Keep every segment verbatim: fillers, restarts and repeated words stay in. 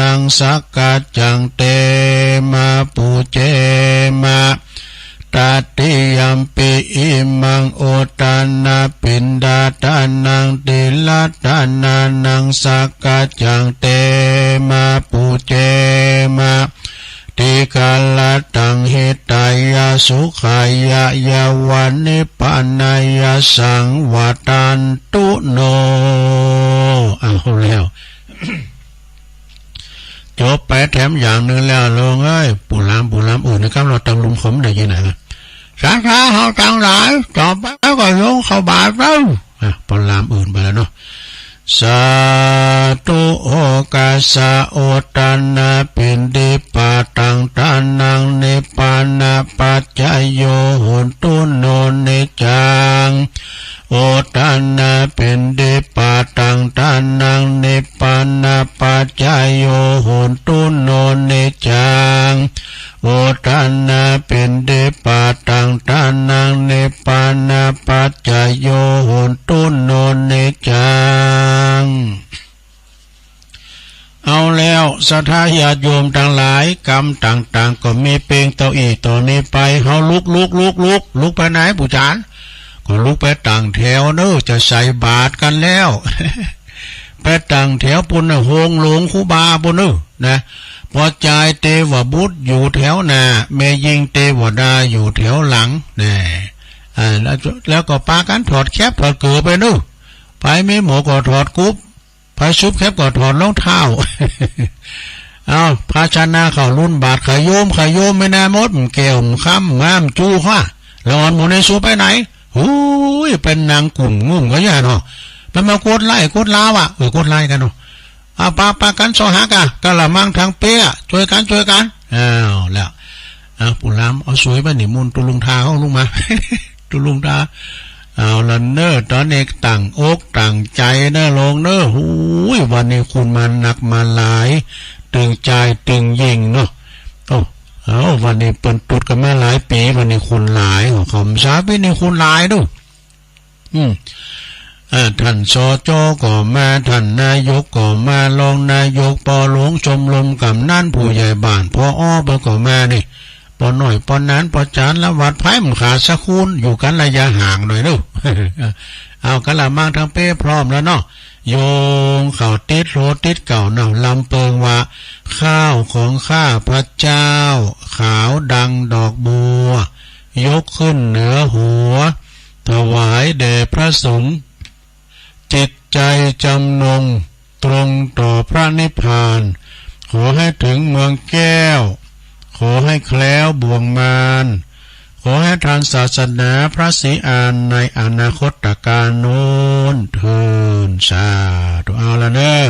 นัง สักกัจจัง เตมะ ปูเจมะ ตติยัมปิ อิมัง โอตตันนะ ปิณฑาตานัง ติละตนานัง สักกัจจัง เตมะ ปูเจมะ ติกะละตัง หิตายะ สุขายะ ยะวะ นิพพานายะ สังวัตตันตุ โน เอาแล้ว จบไปแถมอย่างนึ่งแล้ว โลงเอ้ย ปู่หลาม ปู่หลามอื่นนะครับ เฮาตังลุมเขาไม่ได้ยินนะ ศรัทธาเฮาตังหลาย ต่อไปก็โยงเข้าบาตรแล้ว อ่ะ ปอหลามอื่นไปแล้วเนาะ สาธุ โอกัสสะ โอตตันนะ ปิณฑิปาตัง ทานัง นิพพานะปัจจโย โหนตุ โน นิจจัง โอตตันนะ ปิณฑิปาตัง ทานัง นิพพานะปัจจโย โหนตุ โน นิจจัง โอตตันนะ ปิณฑิปาตัง ทานัง นิพพานะปัจจโย โหนตุ โน นิจจัง เอาแล้ว ศรัทธาญาติโยมตังหลาย กรรมต่างๆ ก็มีเปงเต้าอี้ ต่อนี้ไป เฮาลุก ลุก ลุก ลุก ลุกไปไหน ปู่จ๋ารย์ ก็ลุกไปตั้งแถวเน้อ จะใส่บาตรกั๋นแล้ว ไปตั้งแถวปู๊นน่ะ โฮงหลวงครูบาปู๊นเน้อ นะ ป้อจายเตวบุตรอยู่แถวหน้า แม่ญิงเตวดาอยู่แถวหลัง นะ อ่า แล้ว แล้วก็ปากั๋นถอดแคปถอดเกิ๋วไปเน้อ ใผมีหมวกก็ถอดกุ๊บ ใผสุบแคปก็ถอดรองเท้า เอา ภาชนะเข้าลุ่นบาตร ขะโยม ขะโยม แม่นายมด แก้ว คำ งาม จู๋ ค่ะ ละอ่อนหมู่ในสูไปไหน หูย ไปนั่งกุ้มงุ่มกั๋นอยู่เนาะ มันมากดไลก์กดลาวอะ เออ กดไลก์กั๋นเนาะ อ่ะ ปา ปากั๋นเซาะหากั๋น กะละมังทั้งเป๊ะ จ้วยกั๋น จ้วยกั๋น เอาแล้ว อ่ะ ปู่หลาม เอาสวยไปนิมนต์ตุ๊ลุงทาเข้าลุกมา ตุ๊ลุงทา เอาละเน้อ ต๋อนนี้ตั้งอกตั้งใจ๋เน้อโลงเน้อ หูย วันนี้คนมานักมาหลาย ตึงจายตึงยิ่งเนาะ โอ้ เอา วันนี้เปิ้นตุ๊ดกั๋นมาหลายปี๋ วันนี้คนหลาย ของเขาสาปี๋นี่คนหลายเน้อ อืม อ่า ท่าน สจ ก็มา ท่านนายกก็มา รองนายก ป้อหลวงชมรมกำนัน ผู้ใหญ่บ้าน ผอ เปิ้นก็มานี่ ป้อน้อย ป้อหนาน ป้อจ๋ารย์ ละหวัด ใผบ่ขาดสักคน อยู่กั๋นระยะห่างหน่อยเน้อ เอา กะละมังทั้งเป๊ะพร้อมแล้วเนาะ โยงเข้าติ๊ดโหลติ๊ดเก้าเนาะ ลำเปิงว่า ข้าวของข้าพเจ้า ขาวดังดอกบัว ยกขึ้นเหนือหัว ถวายแด่พระสงฆ์ จิตใจจำนงตรงต่อพระนิพพาน ขอให้ถึงเมืองแก้ว ขอให้แคล้วบ่วงมาร ขอให้ทันศาสนาพระศรีอานในอนาคตกาลโน้นเทอญ สาธุ เอาละเน้อ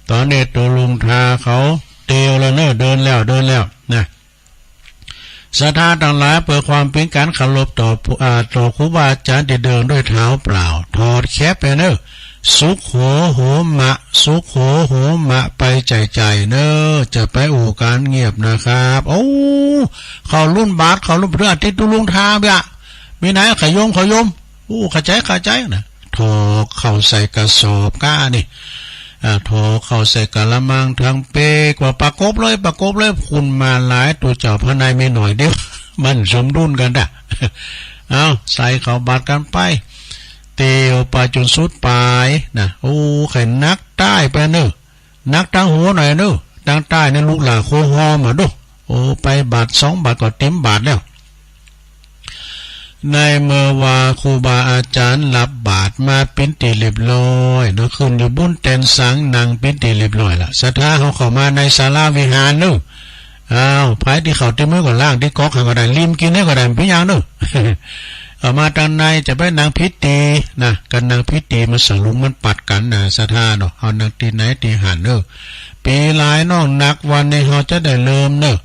ต๋อนนี้ตุ๊ลุงทาเขาเตียวแล้วเน้อ เดินแล้ว เดินแล้วนะ ศรัทธาตังหลาย เปื้อความเป๋นก๋านเคารพต่อผู้ อ่า ต่อครูบาอาจ๋ารย์ตี้เดินด้วยเท้าเปล่า ถอดแคปไปเน้อ สุโขโหมะ สุโขโหมะ ไปใจ๋ๆ เน้อ จะไปอู้ก๋านเงียบนะครับ โอ้ เข้าลุ่นบาตร เข้าลุ่นเปื้ออาทิตย์ตุ๊ลุงทาเบ้ย มีไหน ขะโยม ขะโยม อู้ ขะใจ๋ ขะใจ๋นะ ถอกเข้าใส่กระสอบก้านี่ อ่า ถอกเข้าใส่กะละมังทั้งเป๊ก ว่าประกบเลย ประกบเลย คนมาหลาย ตุ๊เจ้าพระนายมีหน่อยเดียว มันสมดุลกั๋นนะ เอา ใส่เข้าบาตรกั๋นไป เตียวไปจ๋นสุดป๋ายนะ โอ้ ใค่หนักใต้ไปเน้อ หนักตังหัวหน่อยเน้อ ตังใต้นี่ลุกหล้าโคฮอมาดู โอ้ ไปบาตรสองบาตรก็เต๋มบาตรแล้ว ในเมื่อว่าครูบาอาจ๋ารย์รับบาตรมาเป๋นตี้เรียบร้อยเนาะ ขึ้นอยู่บนแตนสัง นั่งเป๋นตี้เรียบร้อยละ ศรัทธาเฮาเข้ามาในศาลาวิหารเน้อ อ้าว ใผตี้เข้าตี้เมือก็ล้างตี้ก๊อกหั้นก็ได้ ริมกิ๋นนี่ก็ได้ บ่เป๋นหยังเน้อ เอามาตังในจะไปนั่งผิดตี้นะ กั๋นนั่งผิดตี้มันสลุงมันปัดกั๋นนะ ศรัทธาเนาะ เอานั่งตี้ไหนตี้หั้นเน้อ ปี๋หลายน้องนัก วันนี้เฮาจะได้เริ่มเน้อ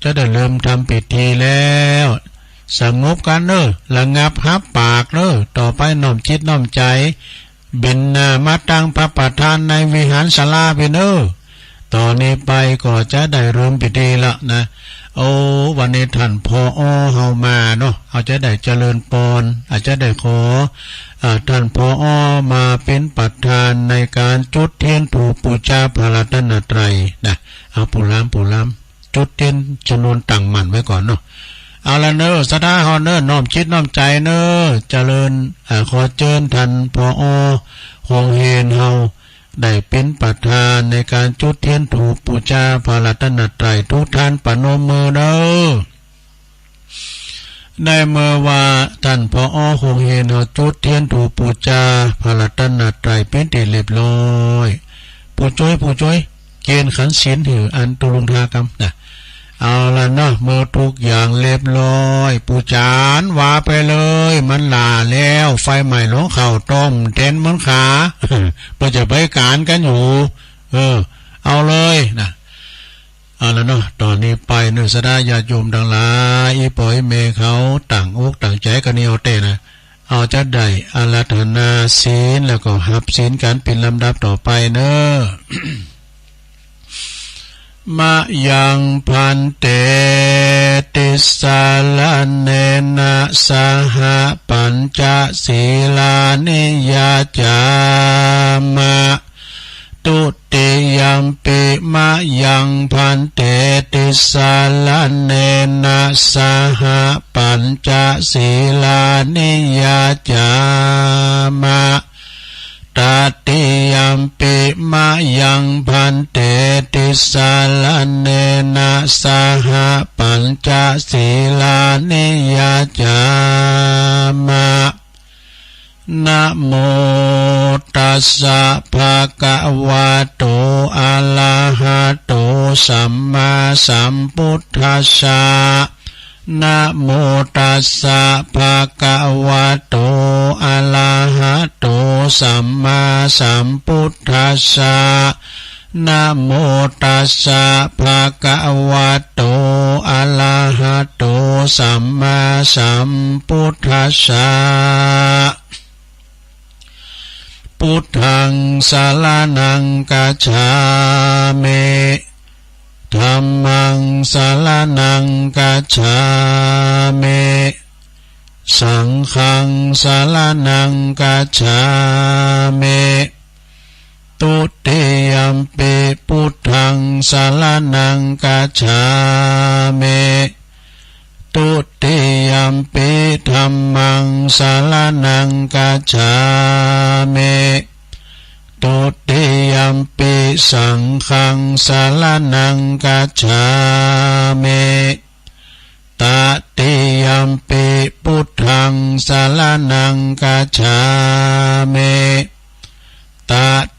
จะได้เริ่มทำพิธีแล้ว สงบกั๋นเน้อ ระงับฮับปากเน้อ ต่อไปน้อมจิตน้อมใจ๋ เบนหน้ามาตังพระประธานในวิหารศาลาปี้เน้อ ต่อนี้ไปก็จะได้เริ่มพิธีละนะ โอ้ วันนี้ท่าน ผอ เฮามาเนาะ เฮาจะได้เจริญปอน อาจจะได้ขอ อ่า ต้าน ผอ มาเป๋นประธานในก๋านจุดเตียนธูปปู๋จาพระรัตนตรัยนะ เอา ปู่ลาม ปู่ลาม จุดเตียนจำนวนตั้งมั่นไว้ก่อนเนาะ เอาละเน่อ ศรัทธาเฮาเน่อ น้อมจิตน้อมใจ๋เน่อ เจริญ อ่า ขอเจิญต้าน ผอ โฮงเฮียนเฮา ได้เป๋นประธานในก๋านจุดเตียนธูปปู๋จาพระรัตนตรัย กู้ต้านประนมมือเน่อ ในเมื่อว่าต้าน ผอ โฮงเฮียนเฮาจุดเตียนธูปปู๋จาพระรัตนตรัยเป๋นตี้เรียบร้อย ปู่จ้วย ปู่จ้วย เจียนขันศีลหื้ออันตุ๊ลุงทากำนะ เอาละเนาะ เมื่อกู้อย่างเรียบร้อย ปู่จ๋ารย์ว่าไปเลย มันหล้าแล้ว ไฟไหม้ลงเข้าต้มเต็นเหมือนขา เปิ้นจะไปก๋านกั๋นอยู่ เออ เอาเลยนะ เอาละเนาะ ต่อนี้ไปเน่อ ศรัทธาญาติโยมตังหลาย อี่ป้ออี่แม่เขาตั้งอกตั้งใจ๋กั๋นเอาแต๊นะ เอาจะได้อาราธนาศีลแล้วก็ฮับศีลกั๋นเป๋นลำดับต่อไปเน่อ มะยัง ภันเต ติสสะระเณนะ สะหะ ปัญจะ สีลานิ ยาจามะ ตุติยัมปิ มะยัง ภันเต ติสสะระเณนะ สะหะ ปัญจะ สีลานิ ยาจามะ ตติยัมปิ มะยัง ภันเต ติสสะระเณนะ สะหะ ปัญจะ สีลานิ ยาจามะ นะโมตัสสะ ภะคะวะโต อะระหะโต สัมมาสัมพุทธัสสะ นะโมตัสสะ ภะคะวะโต อะระหะโต สัมมาสัมพุทธัสสะ นะโมตัสสะ ภะคะวะโต อะระหะโต สัมมาสัมพุทธัสสะ พุทธัง สะระณัง คัจฉามิ ธัมมัง สะระณัง คัจฉามิ สังฆัง สะระณัง คัจฉามิ ตุติยัมปิ พุทธัง สะระณัง คัจฉามิ ตุติยัมปิ ธัมมัง สะระณัง คัจฉามิ ตุติยัมปิ สังฆัง สะระณัง คัจฉามิ ตติยัมปิ พุทธัง สะระณัง คัจฉามิ ต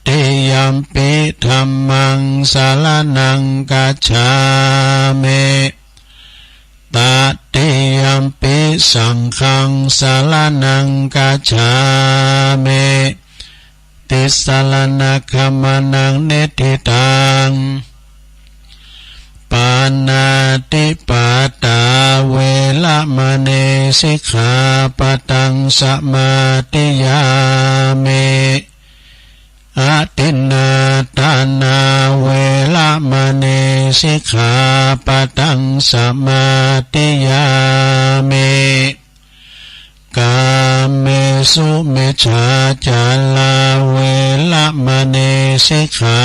ติยัมปิ ธัมมัง สะระณัง คัจฉามิ ตติยัมปิ สังฆัง สะระณัง คัจฉามิ ติสสะระณะขะมะนะ นิฏฐิตัง ปาณาติปาตา เวระมะณี สิกขาปะทัง สะมาธิยามิ อะทินนาทานา เวระมะณี สิกขาปะทัง สะมาธิยามิ กาเมสุมิจฉาจารา เวระมะณี สิกขา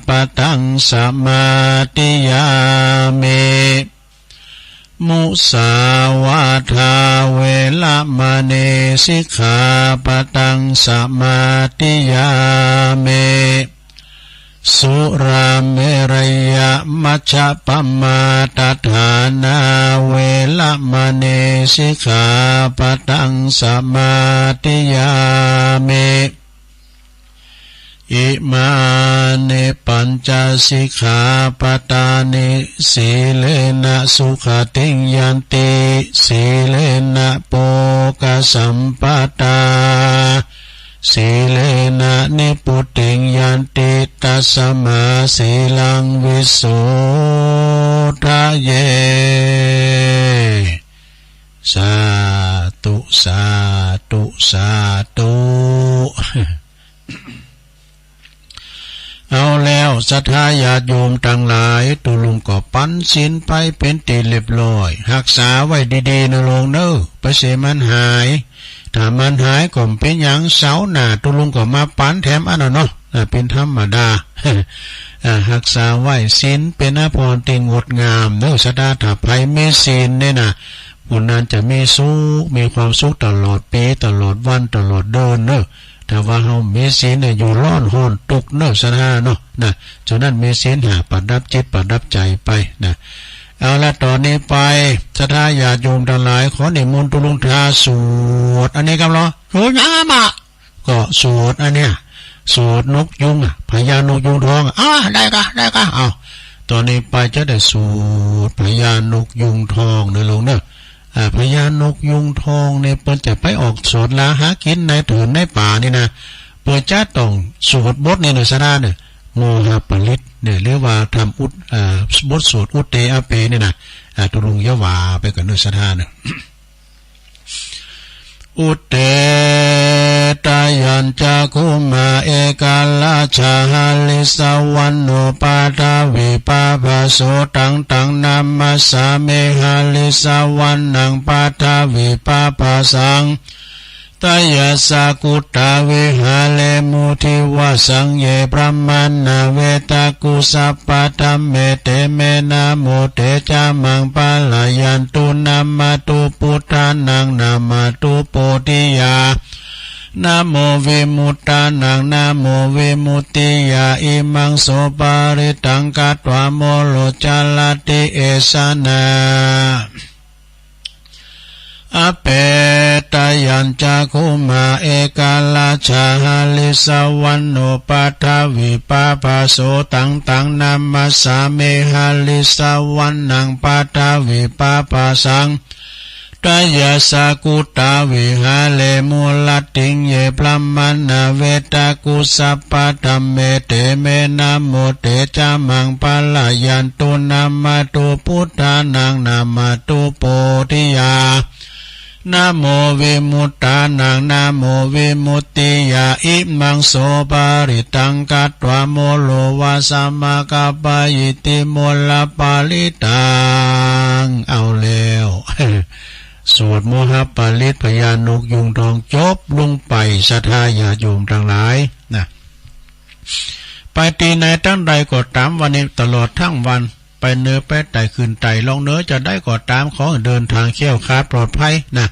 ปะทัง สะมาธิยามิ มุสาวาทา เวระมะณี สิกขาปะทัง สะมาธิยามิ สุราเมรยะมัจจะปะมาทฐานา เวระมะณี สิกขาปะทัง สะมาธิยามิ อิมานิ ปัญจะ สิกขาปะทานิ สีเลนะ สุขะติง ยันติ สีเลนะ โภคะสัมปะทา สีเลนะ นิพพุติง ยันติ ตัสสะมา สีลัง วิโสทะเย สาธุ สาธุ สาธุ เอาแล้ว ศรัทธาญาติโยมตังหลาย ตุ๊ลุงก็ปั๋นศีลไปเป๋นตี้เรียบร้อย ฮักษาไว้ดีๆ นะโลมเน่อ ไปเสียมันหาย ถ้ามันหายก็บ่เป๋นหยัง เสาร์หน้าตุ๊ลุงก็มาปั๋นแถมอั้นน่ะเนาะ อ่า เป๋นธรรมดา อ่า ฮักษาไหว้ศีลเป๋นอาภรณ์ตี้งดงามเนาะ ศรัทธา ถ้าใผมีศีลเนี่ยนะ ผู้นั้นจะมีสุข มีความสุขตลอดปี๋ ตลอดวัน ตลอดเดือนเนาะ ถ้าว่าเฮาบ่มีศีลเนี่ย อยู่ร้อนฮ้อนตุ๊กข์เนาะ ศรัทธาเนาะ นะ ฉะนั้นมีศีลห้าประดับจิตประดับใจ๋ไปนะ เอาละ ต่อนี้ไป ศรัทธาญาติโยมตังหลาย ขอนิมนต์ตุ๊ลุงทาสวดอันนี้ครับเนาะ สวดหยังอะหม่า ก็สวดอันเนี้ย สวดนกยูงอะ พญานกยูงทองอะ อ่า ได้ก่ะ ได้ก่ะ เอา ต่อนี้ไปจะได้สวดพญานกยูงทองเนาะลุงเนาะ อ่า พญานกยูงทองเนี่ย เปิ้นจะไปออกสอดหาหากิ๋นในเถินในป่านี่นะ เปิ้นจะต้องสวดบทนี้เนาะ ศรัทธาเนาะ โมหปริตรเนี่ย หรือว่าทำอุท- อ่า บทสวดอุทเตอะเปเนี่ยนะ อ่า ตุ๊ลุงจะว่าไปก่อนเนาะ ศรัทธาเนาะ อุทเต ทะยัญจะ คุมา เอกราช หะริสสะวัณโณ ปะทะวีปะภะโส ตัง ตัง นะมัสสามิ หะริสสะวัณณัง ปะทะวีปะภะสัง ทะยัสสะ กุฏา วิหะเรมุ ทิวะสัง เย พรหมา นะ เวทะ กุ สัพพะ ธัมเม เต เม นะโม เต จะ มัง ปะระยันตุ นะมะตุ ปุทธานัง นะมะตุ โพธิยา นะโม วิมุตตานัง นะโม วิมุตติยา อิมัง โส ปะริตตัง กัตวา โมโร จะ ลัตถิ เอสะ นะ อะเป ทะยัญจะ คุมา เอกราช หะริสสะวัณโณ ปะทะวีปะภะโส ตัง ตัง นะมัสสามิ หะริสสะวัณณัง ปะทะวีปะภะสัง ทะยัสสะ กุฏา วิหะเรมุ ลัตถิง เย พรหมา นะ เวทะ กุ สัพพะ ธัมเม เต เม นะโม เต จะ มัง ปะระยันตุ นะมะตุ พุทธานัง นะมะตุ โพธิยา นะโม วิมุตตานัง นะโม วิมุตติยา อิมัง โส ปะริตตัง กัตวา โมโร วะสะ มะ กะปะยิทธิ มลปะริตตัง เอาแล้ว สวดโมหปริตรพญานกยูงทองจบลงไป ศรัทธาญาติโยมตังหลายนะ ไปตี้ไหนตังใดก็ต๋าม วันนี้ตลอดตึงวัน ไปเหนือไปใต้ ขึ้นใต้ลงเหนือ จะใดก็ต๋าม ขอเดินตางแคล้วคลาดปลอดภัยนะ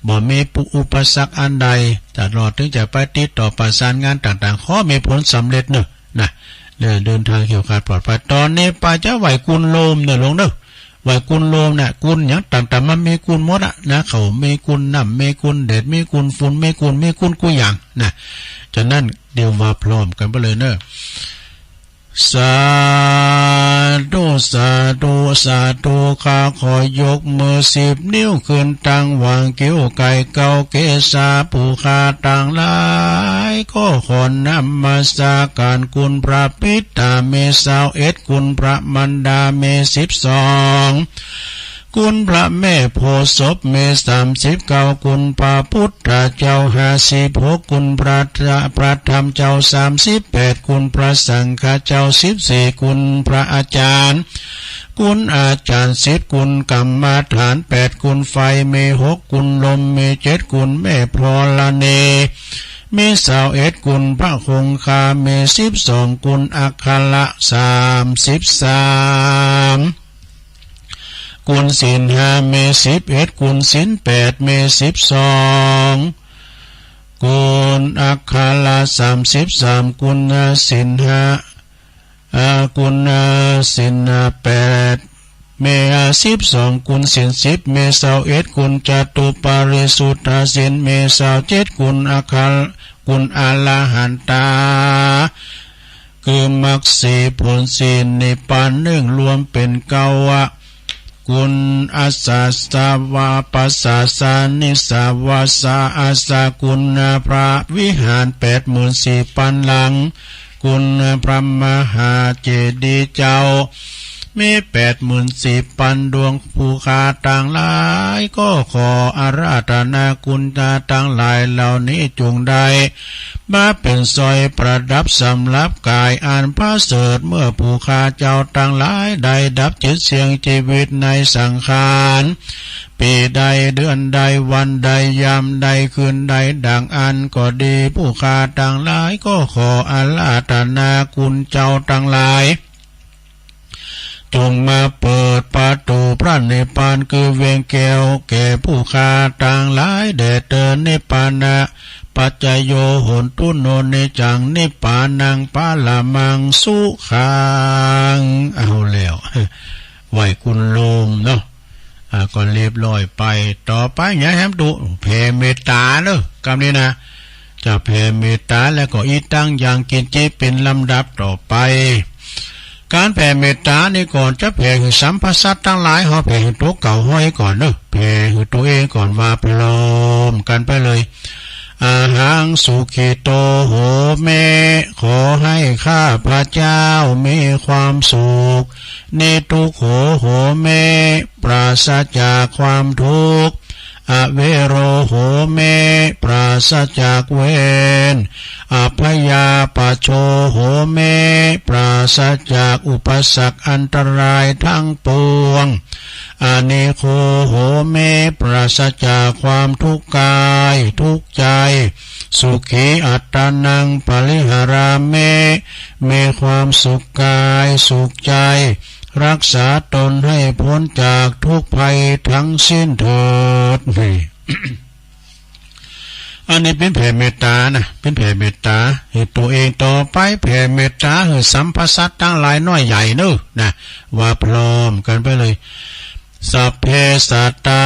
บ่มีอุปสรรคอันใด ตลอดตึงจะไปติดต่อประสานงานต่างๆ ขอมีผลสำเร็จเนาะ นะ เดินตางแคล้วคลาดปลอดภัย ต่อนี้ไปจะไหว้กุลโลมเนาะลุงเนาะ ไหว้กุลโลมเนี่ย กุลหยังต่างๆ มันมีกุลหมดอะนะ ข้าวมีกุล น้ำมีกุล แดดมีกุล ฝุ่นมีกุล มีกุลกู้อย่างนะ ฉะนั้นเดี๋ยวว่าพร้อมกั๋นไปเลยเนาะ สาธุ สาธุ สาธุ ข้าขอยกมือสิบนิ้วขึ้นตังหว่างคิ้ว ไก่เก๊าเกศา ผู้ข้าตังหลาย ก็ขอนมัสก๋านคุณพระปิดา มีซาวเอ็ด คุณพระมารดา มีสิบสอง คุณพระแม่โพธิ์ศพ มีสามสิบเก้า คุณพระพุทธเจ้า ห้าสิบหก คุณพระ พระธรรมเจ้า สามสิบแปด คุณพระสังฆเจ้า สิบสี่ คุณพระอาจารย์ คุณอาจารย์ สิบ คุณกรรมฐาน แปด คุณไฟ มีหก คุณลม มีเจ็ด คุณแม่ธรณี มีซาวเอ็ด คุณพระคงคา มีสิบสอง คุณอัคระ สามสิบสาม คุณศีลห้า มีสิบเอ็ด คุณศีลแปด มีสิบสอง คุณอัคระ สามสิบสาม คุณศีลห้า อ่า คุณศีลแปด มีสิบสอง คุณศีลสิบ มีซาวเอ็ด คุณจตุปาริสุทธศีล มีซาวเจ็ด คุณอัคระ คุณอรหันตา คือมรรคสี่ผลสี่นิพพานหนึ่ง รวมเป๋นเก้าอะ คุณอาสาสวะ ปัสสาสานิสาวาสาอาสา คุณพระวิหารแปดหมื่นสี่พันหลัง คุณพระมหาเจดีย์เจ้า มีแปดหมื่นสี่ปันดวง ผู้ข้าตังหลายก็ขออาราธนาคุณเจ้าตังหลายเหล่านี้จุ่งได้มาเป๋นสร้อยประดับสำหรับก๋ายอันประเสริฐ เมื่อผู้ข้าเจ้าตังหลายได้ดับจิตเสี่ยงจีวิตในสังขาร ปี๋ใดเดือนใดวันใดยามใดคืนใดดั่งอั้นก็ดี ผู้ข้าตังหลายก็ขออาราธนาคุณเจ้าตังหลาย จุ่งมาเปิดประตู๋พระนิพพานคือเวียงแก้วแก่ผู้ข้าตังหลายแด่เตอญ นิพพานะปัจจโย โหนตุ โน นิจจัง นิพพานัง ปรมัง สุขัง เอาแล้ว ไหว้คุณโยมเนาะ อ่า ก็เรียบร้อยไป ต่อไปเยียะแหมดู แผ่เมตต๋าเนาะ กำนี้นะ จะแผ่เมตต๋าแล้วก็ อิตัง ยังกิญจิ เป๋นลำดับต่อไป ก๋านแผ่เมตต๋านี่ก่อนจะแผ่หื้อสรรพสัตว์ตังหลาย เฮาแผ่หื้อตั๋วเก่าเฮาก่อนเนาะ แผ่หื้อตั๋วเองก่อน ว่าพร้อมกั๋นไปเลย อะหัง สุขิโต โหมิ ขอให้ข้าพเจ้ามีความสุข นิทุกโข โหมิ ปราศจากความทุกข์ อเวโร โหมิ ปราศจากเวร อัพพยาปัชโช โหมิ ปราศจากอุปสรรคอันตรายทั้งปวง อนิโค โหมิ ปราศจากความทุกข์กายทุกข์ใจ สุขี อัตตานัง ปริหารามิ มีความสุขกายสุขใจ รักษาตนให้พ้นจากทุกข์ภัยทั้งสิ้นเถิด นี่ อันนี้เป๋นแผ่เมตต๋านะ เป๋นแผ่เมตต๋าหื้อตั๋วเอง ต่อไปแผ่เมตต๋าหื้อสรรพสัตว์ตังหลายน้อยใหญ่เนาะนะ ว่าพร้อมกั๋นไปเลย สัพเพสัตตา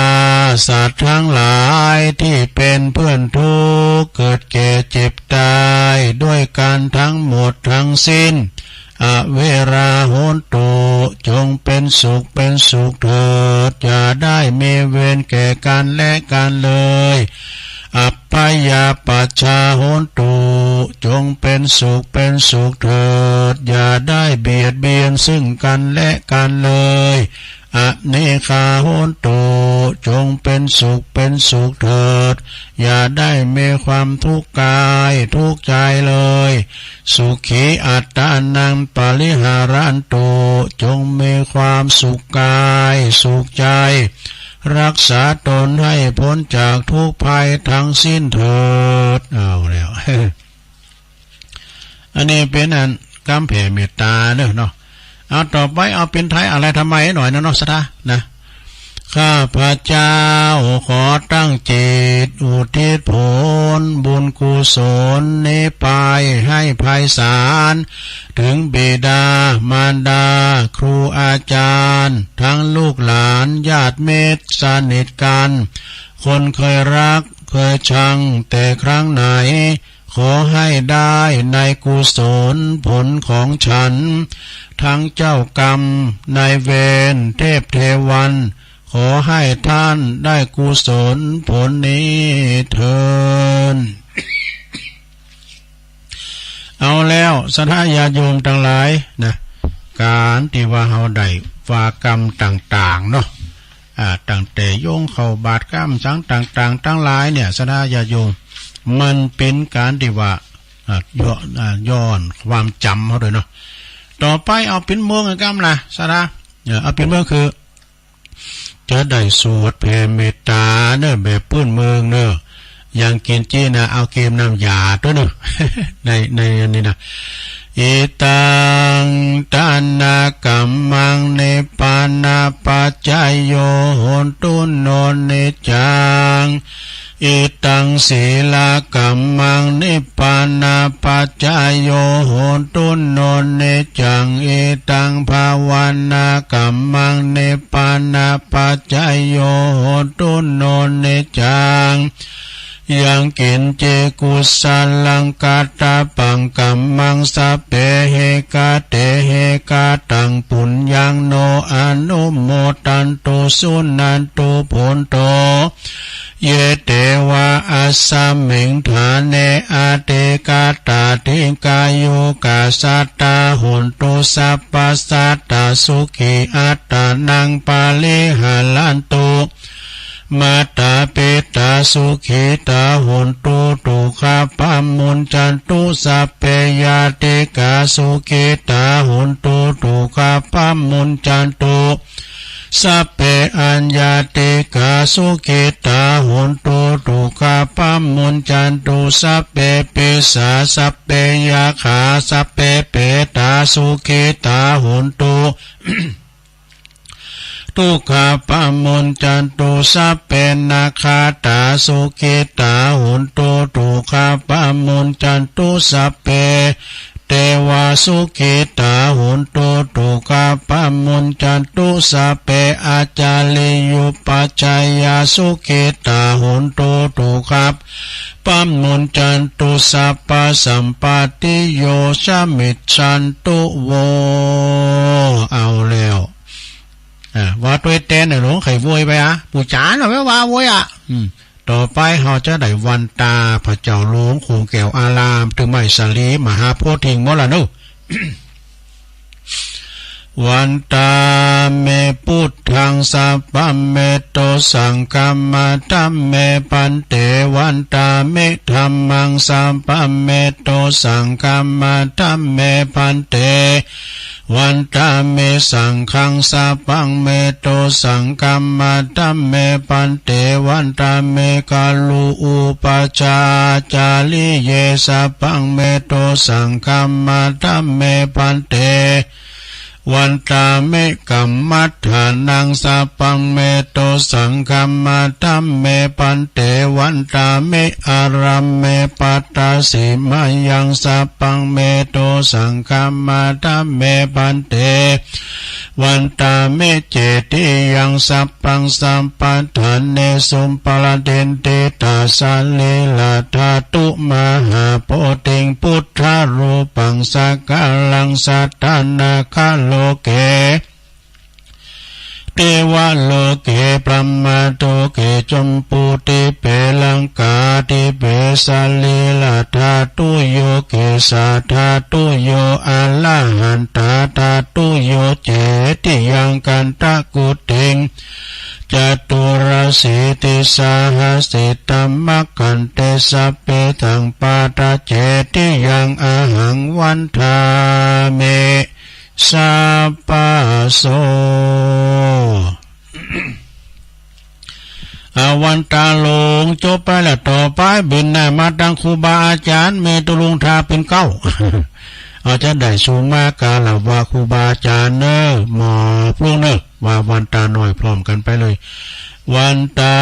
สัตว์ทั้งหลายที่เป็นเพื่อนทุกข์ เกิดแก่เจ็บตายด้วยกั๋นทั้งหมดทั้งสิ้น อเวรา โหนตุ จงเป็นสุขเป็นสุขเถิด อย่าได้มีเวรแก่กั๋นและกั๋นเลย อัพพยาปัชชา โหนตุ จงเป็นสุขเป็นสุขเถิด อย่าได้เบียดเบียนซึ่งกั๋นและกั๋นเลย อนิคา โหนตุ จงเป็นสุขเป็นสุขเถิด อย่าได้มีความทุกข์กายทุกข์ใจเลย สุขี อัตตานัง ปริหารันตุ จงมีความสุขกายสุขใจ รักษาตนให้พ้นจากทุกข์ภัยทั้งสิ้นเถิด เอาแล้ว อันนี้เป๋นอันกำแผ่เมตต๋าเนาะ เอาต่อไปเอาเป๋นไทยอาราธนาหน่อยนะเนาะ ศรัทธานะ ข้าพเจ้าขอตั้งจิตอุทิศผลบุญกุศลนี้ไปให้ไพศาล ถึงบิดามารดา ครูอาจารย์ ทั้งลูกหลานญาติมิตรสนิทกั๋น คนเคยรักเคยชังแต่ครั้งไหน ขอให้ได้ในกุศลผลของฉัน ทั้งเจ้ากรรมนายเวรเทพเทวัน ขอให้ท่านได้กุศลผลนี้เทอญ เอาแล้ว ศรัทธาญาติโยมตังหลายนะ ก๋านตี้ว่าเฮาได้ว่ากำต่างๆ เนาะ อ่า ตั้งแต่โยงเข้าบาตรกำสังต่างๆ ตังหลายเนี่ย ศรัทธาญาติโยม มันเป๋นก๋านตี้ว่า อ่า ย้อน อ่า ย้อนความจ๋ำเฮาด้วยเนาะ ต่อไปเอาเป๋นเมืองกำนะ ศรัทธา เออ เอาเป๋นเมืองคือ จะได้สวดแผ่เมตต๋าเนาะ แบบปื้นเมืองเนาะ ยังกิญจินะ เอาเกมน้ำยาตวยเนาะ ใน ในอันนี้นะ อิตัง ทานะกัมมัง นิพพานะปัจจโย โหนตุ โน นิจจัง อิตัง สีลกัมมัง นิพพานะปัจจโย โหนตุ โน นิจจัง อิตัง ภาวานะกัมมัง นิพพานะปัจจโย โหนตุ โน นิจจัง ยังกิญจิ กุศลัง กัตตปัง กัมมัง สัพเพ หิ กะเต หิ กะตัง ปุญญัง โน อนุโมทันตุ สุนันตุ โผนโต เย เต วา อัสมิง ฐาเน อธิกัตถา ทีฆายุกัสสะ ตา โหนตุ สัพพะสัตตา สุขี อัตตานัง ปะริหะรันตุ มาตา ปิตา สุขิตา โหนตุ ทุกขา ปะมุญจันตุ สัพเพ ญาติกา สุขิตา โหนตุ ทุกขา ปะมุญจันตุ สัพเพ อัญญาติกา สุขิตา โหนตุ ทุกขา ปะมุญจันตุ สัพเพ ปิสา สัพเพ ยักขา สัพเพ เปตา สุขิตา โหนตุ ทุกขา ปะมุญจันตุ สัพเพ นักขัตตา สุขิตา โหนตุ ทุกขา ปะมุญจันตุ สัพเพ เตวา สุขิตา โหนตุ ทุกขา ปะมุญจันตุ สัพเพ อาจาริยุปัชฌายา สุขิตา โหนตุ ทุกขา ปะมุญจันตุ สัพพะสัมปตติโย สมิชชันตุ โว เอาแล้ว อ่า ว่าตวยแตนน่ะหลวง ใค่โวยไปอะ ปู๋จาเนาะ แม่ว่าโวยอะ อืม ต่อไปเฮาจะได้วันตาพระเจ้าหลวง โขงแก้วอาราม ตึงไม้สาลี มหาโพธิ์ทิงหมดละเนาะ วันตาเม พุทธัง สัพพะเม โต สังฆัม ธัมเม ภันเต วันตาเม ธัมมัง สัพพะเม โต สังฆัม ธัมเม ภันเต วันตาเม สังฆัง สัพพัง เม โต สังฆัม ธัมเม ภันเต วันตาเม กะลุ อุปัชฌาจาริเย สัพพัง เม โต สังฆัม ธัมเม ภันเต วันตาเม กัมมัฏฐานัง สัพพัง เม โต สังฆัม ธัมเม ภันเต วันตาเม อารัมเม ปัตตสิมายัง สัพพัง เม โต สังฆัม ธัมเม ภันเต วันตาเม เจติยัง สัพพัง สัพพะฐาเนสุ ปะระเดนติตา สะรีระธาตุ มหาโพธิง พุทธรูปัง สักกาลัง สัตถานาคาโลเก เตวะโลเก พรหมะโลเก จัมปูทิเป ลังกาทิเป สะรีระธาตุโย เกสาธาตุโย อะระหันตาธาตุโย เจติยัง คันธะกุติง จตุรสีติสาหะสิตะ มะขันเต สัพเพ สัพพัทธะ เจติยัง อะหัง วันทามิ สัพพะโส อา วันตาหลวงจบไปแล้ว ต่อไปเบนหน้ามาตังครูบาอาจ๋ารย์ เมตุลุงทาเป๋นเก๊า เอาจะได้สูงมากราบไหว้ครูบาอาจ๋ารย์เน่อ มอบลูกเน่อ ว่าวันตาน้อยพร้อมกั๋นไปเลย วันตา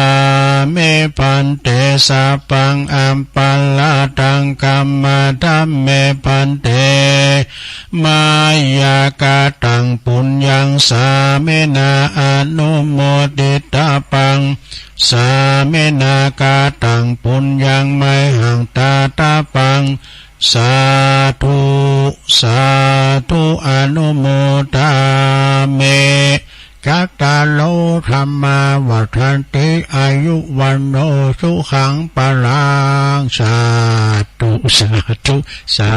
เม ภันเต สัพพัง อัปปะราธัง ขมะ ธัมเม ภันเต มะยา กะตัง ปุญญัง สามินา อะนุโมทิตาปัง สามินา กะตัง ปุญญัง มะหัง ทาตาปัง สาธุ สาธุ อะนุโมทามิ กะตะโล ธัมมา วัฑฒันติ อายุ วัณโณ สุขัง พะลัง สาธุ สาธุ สา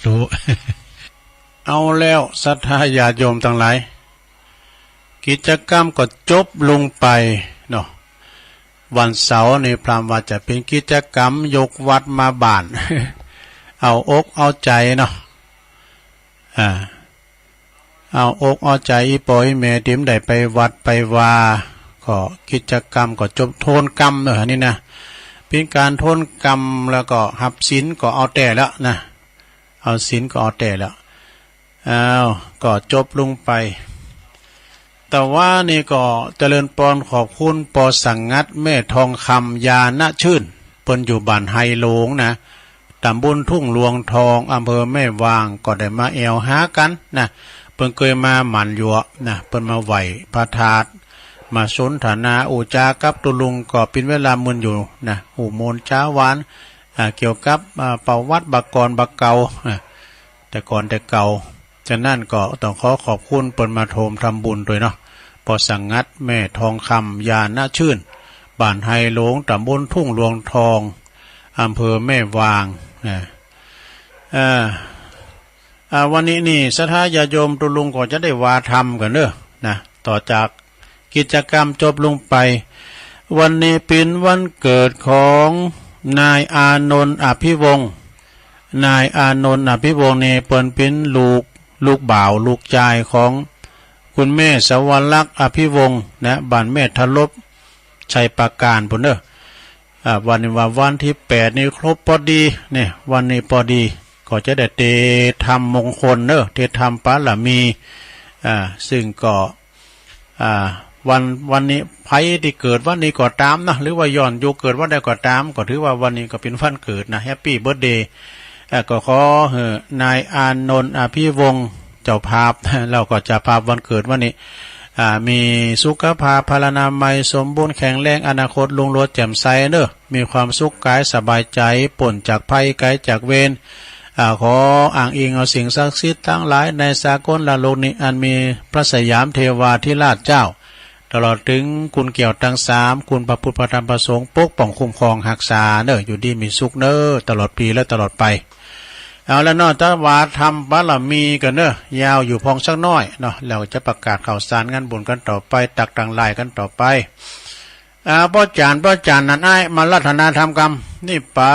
ธุ เอาแล้ว ศรัทธาญาติโยมตังหลาย กิจกรรมก็จบลงไปเนาะ วันเสาร์นี่พราหมณ์ว่าจะเป๋นกิจกรรมยกวัตรมาบ้าน เอาอกเอาใจ๋เนาะ อ่า เอาอกเอาใจ๋อี่ป้ออี่แม่ตี้บ่ได้ไปวัดไปวา ก็กิจกรรมก็จบ โทนกรรมเนาะ นี่นะ เป๋นก๋านโทนกรรม แล้วก็ฮับศีลก็เอาแต๊แล้วนะ เอาศีลก็เอาแต๊แล้ว อ้าว ก็จบลงไป แต่ว่านี่ก็เจริญปอนขอบคุณปอสังงัดแม่ทองคำ ญาณชื่น เปิ้นอยู่บ้านไฮหลงนะ ตำบลทุ่งหลวงทอง อำเภอแม่วาง ก็ได้มาแอ่วหากั๋นนะ เปิ้นเกยมาหมั่นอยู่นะ เปิ้นมาไหว้พระธาตุ มาสนทนาอู้จ๋ากับตุ๊ลุง ก็เป๋นเวลามึนอยู่นะ อู้ม่วนจ๋าหวาน อ่า เกี่ยวกับ อ่า ประวัติบ่าก่อนบ่าเก่า อ่า แต่ก่อนแต่เก่า ฉะนั้นก็ต้องขอขอบคุณเปิ้นมาโฮมทำบุญตวยเนาะ ปอสังงัดแม่ทองคำ ญาณชื่น บ้านไฮหลง ต๋ำบลทุ่งหลวงทอง อำเภอแม่วาง นะ เอ่อ อ่า วันนี้นี่ศรัทธาญาติโยมตุ๊ลุงก็จะได้วาธรรมกั๋นเนาะ นะ ต่อจากกิจกรรมจบลงไป วันนี้เป๋นวันเกิดของนายอานนท์ อภิวงศ์ นายอานนท์ อภิวงศ์นี่เปิ้นเป๋นลูก ลูกบ่าว ลูกจายของคุณแม่สวรรค อภิวงศ์ นะ บ้านแม่ทะลบ ชัยปราการปู้นเนาะ อ่า วันนี้ว่าวันตี้แปดนี่ครบปอดี เนี่ย วันนี้ปอดี ก็จะได้เตรียมทำมงคลเนาะ เตรียมทำบารมี อ่า ซึ่งก็ อ่า วัน วันนี้ใผตี้เกิดวันนี้ก็ต๋ามนะ หรือว่าย้อนยุคเกิดวันใดก็ต๋าม ก็ถือว่าวันนี้ก็เป๋นวันเกิดนะ แฮปปี้เบิร์ธเดย์ เอ่อ ก็ขอหื้อนายอานนท์ อภิวงศ์ เจ้าภาพ แล้วก็เจ้าภาพวันเกิดวันนี้ อ่า มีสุขภาพพลานามัยสมบูรณ์แข็งแรง อนาคตรุ่งโรจน์แจ่มใสเนาะ มีความสุขกายสบายใจ๋ ป๊นจากภัยไก๋จากเวร อ่า ขออ้างอิงเอาสิ่งศักดิ์สิทธิ์ตังหลายในสากลโลกนี้ อันมีพระสยามเทวาธิราชเจ้า ตลอดเถิงคุณแก้วตังสาม คุณพระพุทธพระธรรมพระสงฆ์ ปกป้องคุ้มครองฮักษาเนาะ อยู่ดีมีสุขเนาะ ตลอดปี๋และตลอดไป เอาละเนาะ ตะวาธรรมบารมีกั๋นเนาะ ยาวอยู่พ่องสักหน้อยเนาะ แล้วจะประกาศข่าวสารงานบุญกั๋นต่อไป ตักตังหลายกั๋นต่อไป อ่า ป้อจ๋ารย์ ป้อจ๋ารย์ นั่นอ้าย มาอาราธนาธรรมกำ นิพพา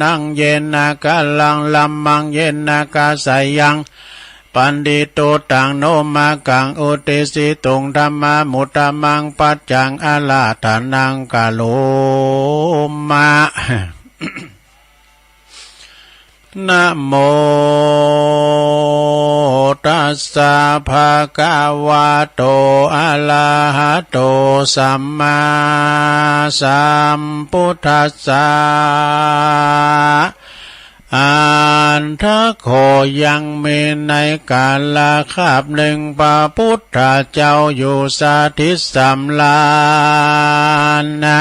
นัง เยนะ กาลัง ธัมมัง เยนะ กาสายัง ปันทิโต ตัง โน มากัง อุตติสสิตุง ธัมมานุตตมัง ปัจจัง อาราธนัง กะโรมะ นะโมตัสสะ ภะคะวะโต อะระหะโต สัมมาสัมพุทธัสสะ อัตถะ ก็ยังมีในกาลคาบหนึ่ง พระพุทธเจ้าอยู่สถิตสำราญนะ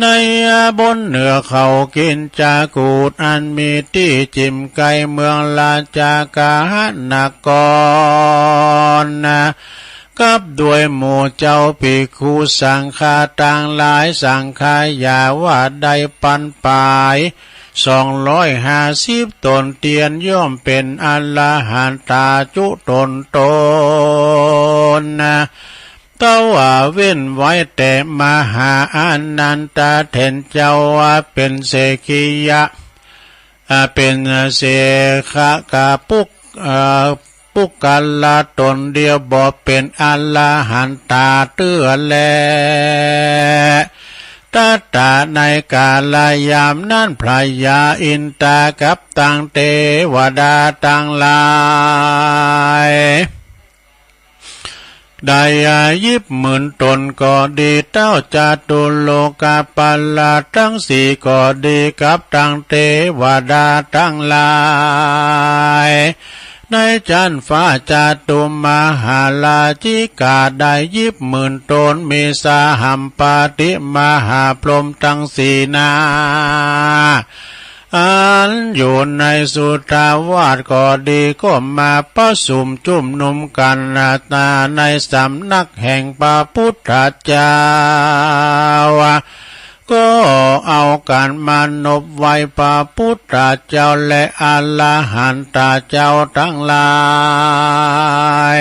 ในบนเหนือเขากิจจากูฏ อันมีตี้จิ่มใก้เมืองราชคฤหนครนะ กับด้วยหมู่เจ้าภิกขุสังฆะตังหลาย สังฆายาว่าได้ปันปาย สองร้อยห้าสิบต๋น เตียนย่อมเป๋นอรหันตาจุตนตนนะ แต่ว่าเว้นไว้แต่มหาอานันทะเถรเจ้าว่าเป๋นเสขขียะ อ่า เป๋นเสขะกะปุก เอ่อ ปุคคละต๋นเดียว บ่เป๋นอรหันตาเตื้อแล ตัตถะ ในกาลยามนั้น พระยาอินทากับตังเตวดาตังหลาย ได้หยิบหมื่นต๋นก็ดี เต๊าจตุโลกปัลละตังสี่ก็ดี กับตังเตวดาตังหลาย ในจั๊นฟ้าจตุมหาราชิกา ได้หยิบหมื่นต๋น มีสหัมปติมหาพรหมตังสี่นา อันอยู่ในสุทธาวาสก็ดี ก็มาประสุมจุมนุมกั๋นนานาในสำนักแห่งพระพุทธเจ้า ก็เอากั๋นมานบไหว้พระพุทธเจ้าและอรหันตเจ้าตังหลาย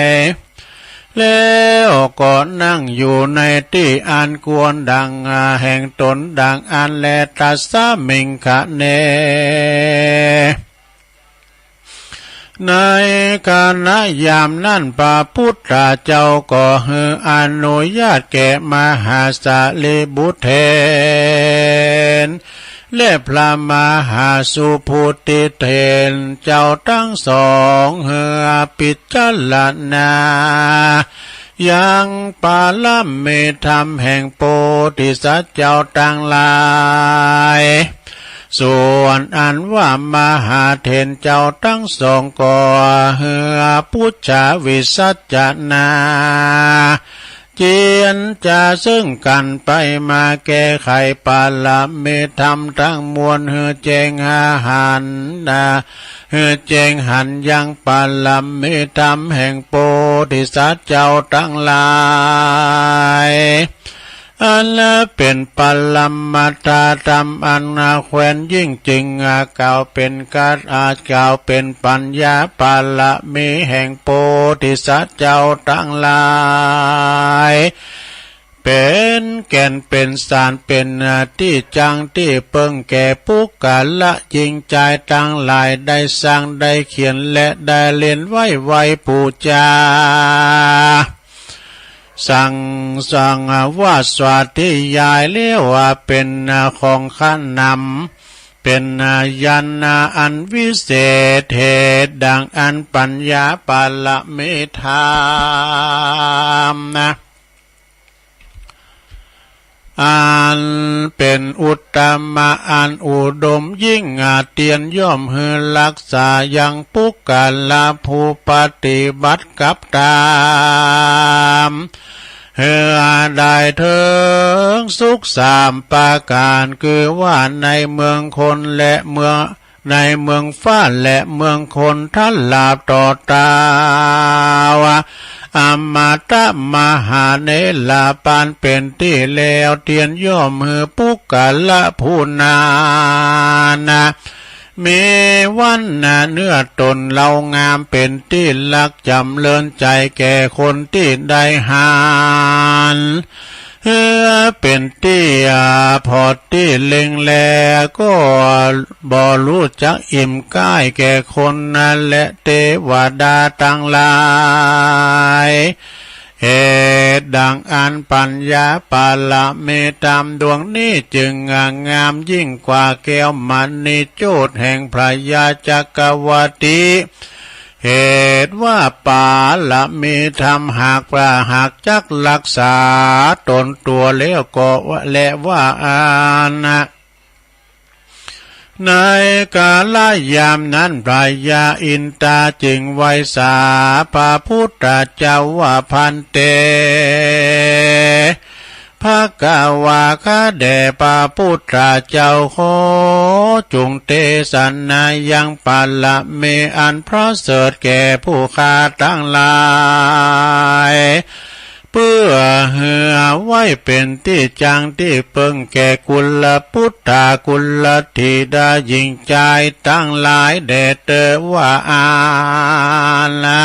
แล้วก็นั่งอยู่ในตี้อันควรดังแห่งต๋นดังอั้นแล ตัสสะมิงคะเน ในขณะยามนั้นพระพุทธเจ้าก็หื้ออนุญาตแก่มหาสารีบุตรเถร และพระมหาสุภูติเถรเจ้าตังสอง หื้อพิจารณา ยังปารมีธรรมแห่งโพธิสัตว์เจ้าตังหลาย ส่วนอันว่ามหาเถรเจ้าตังสองก็หื้อปุจฉาวิสัชนา เจียรจาซึ่งกั๋นไปมาแก้ไขปารมีธรรมตังมวลหื้อแจ้งหันนา หื้อแจ้งหันยังปารมีธรรมแห่งโพธิสัตว์เจ้าตังหลาย อันเป๋นปรมัตถธรรมอันแควนยิ่งจึง กล่าวเป๋นกัตถะ กล่าวเป๋นปัญญาปารมีแห่งโพธิสัตว์เจ้าตังหลาย เป๋นแก่นเป๋นสาร เป๋นตี้จั้งตี้เปิ้งแก่ปุคคละหญิงจายตังหลาย ได้สร้างได้เขียนและได้เล่นไหว้ไหว้ปู๋จา สั่ง สั่งว่าสาธยายแล้วว่าเป๋นของคะนำ เป๋นญาณอันวิเศษ เหตุดังอั้นปัญญาปารมีธรรมนะ อันเป๋นอุตตมะอันอุดมยิ่ง เตียนย่อมหื้อฮักษายังปุคคละผู้ปฏิบัติกับต๋าม หื้อได้เถิงสุขสามประก๋าน คือว่าในเมืองคนและเมือง ในเมืองฟ้าและเมืองคน ตลอดต่อเต้า อมตะมหาเนรปานเป๋นตี้แล้ว เตียนย่อมหื้อปุคคละผู้นั้นนะ มีวรรณะเนื้อต๋นเลางาม เป๋นตี้ฮักจ๋ำเริญใจ๋แก่คนตี้ได้หัน เป๋นตี้ผ่อตี้เล็งแล ก็บ่ฮู้จักอิ่มใก้แก่คนนั้นแล เตวดาตังหลาย เหตุดังอั้นปัญญาปารมีธรรมดวงนี้จึงงามยิ่งกว่าแก้วมณีโจทย์แห่งพญาจักกวัตติ เหตุว่าปารมีธรรมหากปรา หากจักฮักษาต๋นตั๋วแล้วก็ และว่าอันนะ ในกาลยามนั้นพญาอินทราจึงไหว้สาพระพุทธเจ้าว่า ภันเต ภควา ข้าแด่พระพุทธเจ้า ขอจุ่งเตสนายังปารมีอันประเสริฐแก่ผู้ข้าตังหลาย เปื้อหื้อไว้เป๋นตี้จั้งตี้เปิ้งแก่กุลปุตตะกุลธิดาหญิงจายตังหลายแด่เตอว่าอันนะ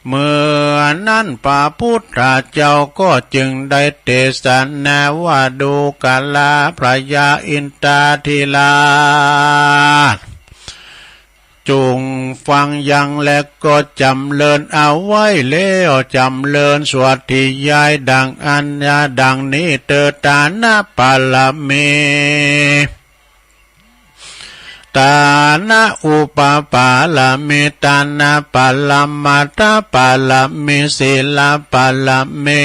เมื่อนั้นพระพุทธเจ้าก็จึงได้เตสนาว่า ดูกราพญาอินทราธิราช จุ่งฟังยัง และก็จ๋ำเริญเอาไว้แล้ว จ๋ำเริญสาธยายดังอั้น ดังนี้เตอ ตานะปารมี ตานะอุปปารมี ตานะปรมัตถปารมี ศีลปารมี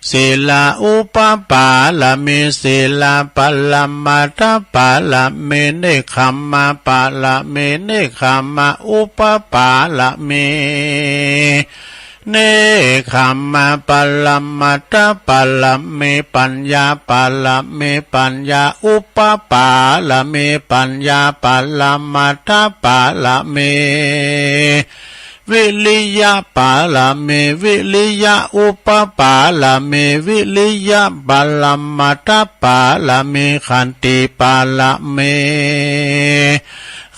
ศีลอุปปารมี ศีลปรมัตถปารมี เนกขัมมปารมี เนกขัมมอุปปารมี เนกขัมมปรมัตถปารมี ปัญญาปารมี ปัญญาอุปปารมี ปัญญาปรมัตถปารมี วิริยะปารมี วิริยะอุปปารมี วิริยะปรมัตถปารมี ขันติปารมี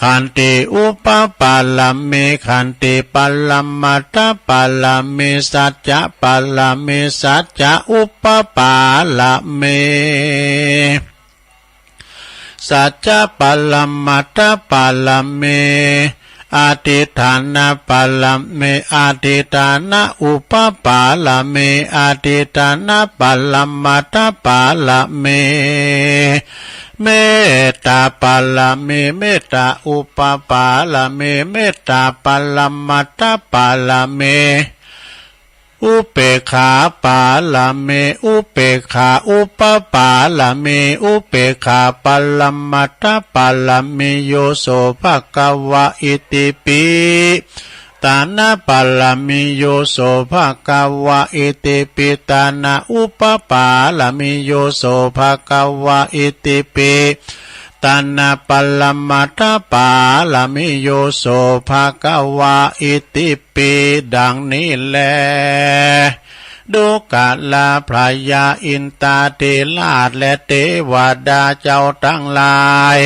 ขันติอุปปารมี ขันติปรมัตถปารมี สัจจะปารมี สัจจะอุปปารมี สัจจะปรมัตถปารมี อธิฏฐานปารมี อธิฏฐานอุปปารมี อธิฏฐานปรมัตถปารมี เมตตาปารมี เมตตาอุปปารมี เมตตาปรมัตถปารมี อุเปกขาปารมี อุเปกขาอุปปารมี อุเปกขาปรมัตถปารมี โย โส ภะคะวะ อิติปิ ตานะปารมี โย โส ภะคะวะ อิติปิ ตานะอุปปารมี โย โส ภะคะวะ อิติปิ ตานะปรมัตถปารมี โย โส ภะคะวะ อิติปิ ดังนี้แล ดูกราพญาอินทราธิราชและเตวดาเจ้าตังหลาย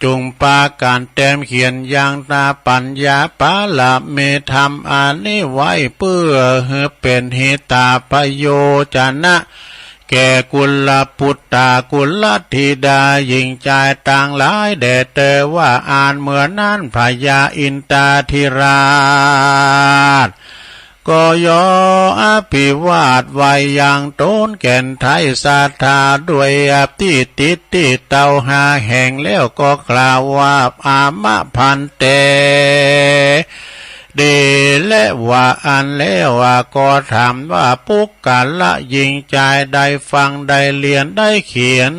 จุ่งปากั๋นแตมเขียนยังตาปัญญาปารมีธรรมอันนี้ไว้ เปื้อหื้อเป๋นหิตาปโยชนะ แก่กุลปุตตากุลธิดาหญิงจายตังหลายแด่เตอว่า อันเมื่อนั้นพญาอินทราธิราช ก็ย่ออภิวาทไหว้ยังต๋นแก่นไทยศรัทธาด้วยอภิติติเต้าห้าแห่งแล้วก็กล่าวว่า อามะภันเต ดีแล้วว่าอั้นแล้วก็ถามว่า ปุคคละหญิงจายได้ฟังได้เรียนได้เขียน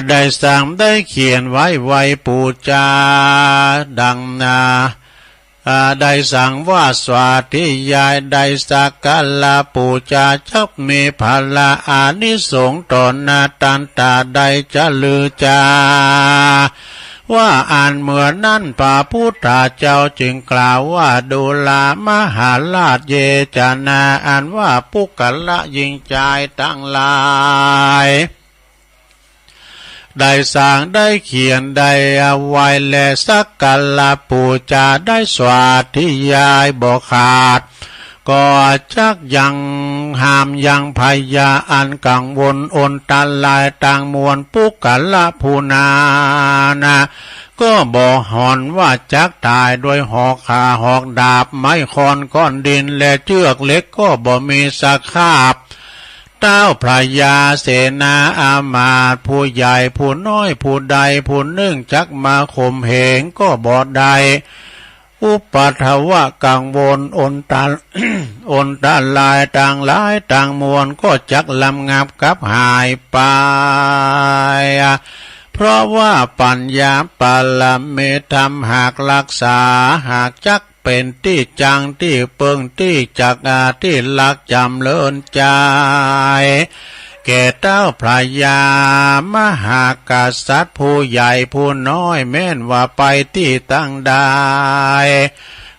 ได้สังได้เขียนไว้ไหว้ปู๋จาดังนา ได้สังว่าสาธยาย ได้สักการะปู๋จาจักมีผละอานิสงส์ต่อหน้าตันตา ได้จะลือจา ว่าอันเมื่อนั้นพระพุทธเจ้าจึงกล่าวว่า ดูรา มหาราช เยจนา อันว่าปุคคละหญิงจายตังหลาย ได้สังได้เขียนได้ไหว้และสักการะปู๋จาได้สาธยายบ่ขาด ก็จักยังห้ามยังพญาอันกังวลอนตรายตังมวล ปุคคละผู้นานา ก็บ่หอนว่าจักต๋ายด้วยหอกข่าหอกดาบไม้คอนก้อนดินและเจื้อกเหล็ก ก็บ่มีสคราบ เต้าพญาเสนาอามาตย์ผู้ใหญ่ผู้น้อยผู้ใดผู้นึ่งจักมาข่มเหงก็บ่ได้ อุปัทวะกังวลอนตะ อนตรายตังหลายตังมวลก็จักระงับกับหายไป เพราะว่าปัญญาปารมีธรรมหากรักษา หากจัก เป๋นตี้จังตี้เปิงตี้จักอาตี้รักจ๋ำเริญใจ๋ แก่เต้าพญามหากษัตริย์ผู้ใหญ่ผู้น้อย แม้นว่าไปตี้ตังใด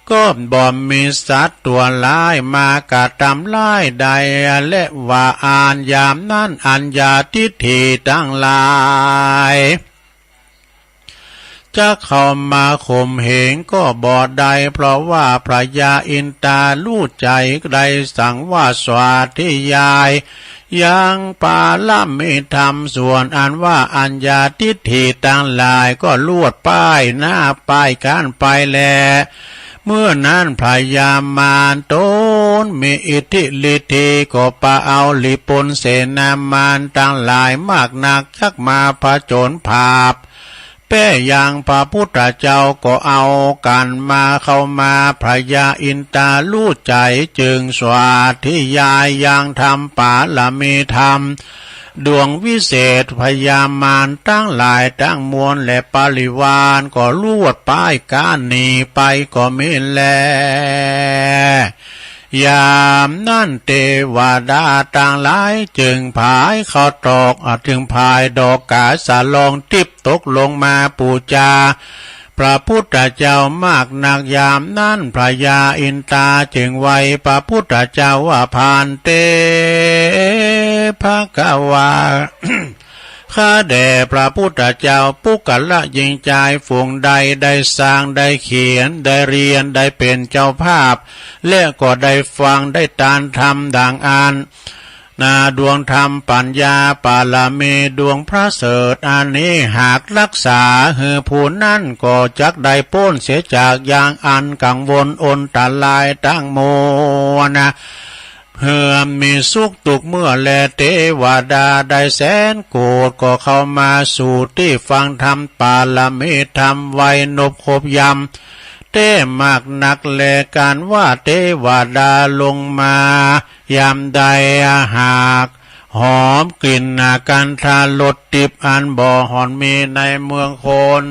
ก็บ่มีสัตว์ตั๋วร้ายมากระตำร้ายได้ และว่าอันยามนั้นอัญญาทิฏฐิตังหลาย จักเข้ามาข่มเหงก็บ่ได้ เพราะว่าพญาอินทราฮู้ใจ๋ได้สังว่าสาธยายยังปารมีธรรม ส่วนอันว่าอัญญาทิฏฐิตังหลายก็ลวดป้ายหน้าป้ายก้านไปแล เมื่อนั้นพญามารต๋นมีอิทธิฤทธิก็ปะเอาหลีปนเสนามารตังหลายมากนัก จักมาผจญภัพ แป้ยังพระพุทธเจ้าก็เอากั๋นมาเข้ามา พญาอินทราฮู้ใจ๋จึงสาธยายยังธรรมปารมีธรรมดวงวิเศษ พญามารตังหลายตังมวลและบริวารก็ลวดป้ายก้านหนีไปก็มีแล ยามนั้นเตวดาตังหลายจึงผายเข้าตอก อ่า จึงผายดอกกาสาลองทิพย์ตกลงมาปู๋จาพระพุทธเจ้ามากนัก ยามนั้นพญาอินทราจึงไหว้พระพุทธเจ้าว่า ภันเต ภควา ข้าแด่พระพุทธเจ้า ปุคคละหญิงจายฝูงใดได้สังได้เขียนได้เรียนได้เป๋นเจ้าภาพ และก็ได้ฟังได้ตานธรรมดังอั้นนา ดวงธรรมปัญญาปารมีดวงประเสริฐอันนี้ หากรักษาหื้อผู้นั้นก็จักได้ป๊นเสียจากยังอันกังวลอนตรายตังมวลนา เหื่อมมีสุขตุ๊กเมื่อแล เตวดาได้แสนโกฏก็เข้ามาสู่ตี้ฟังธรรมปารมีธรรมไว้นบครบยามเต้มากนักแล กันว่าเตวดาลงมายามใดหากหอมกลิ่นคันธรสทิพย์อันบ่หอนมีในเมืองคน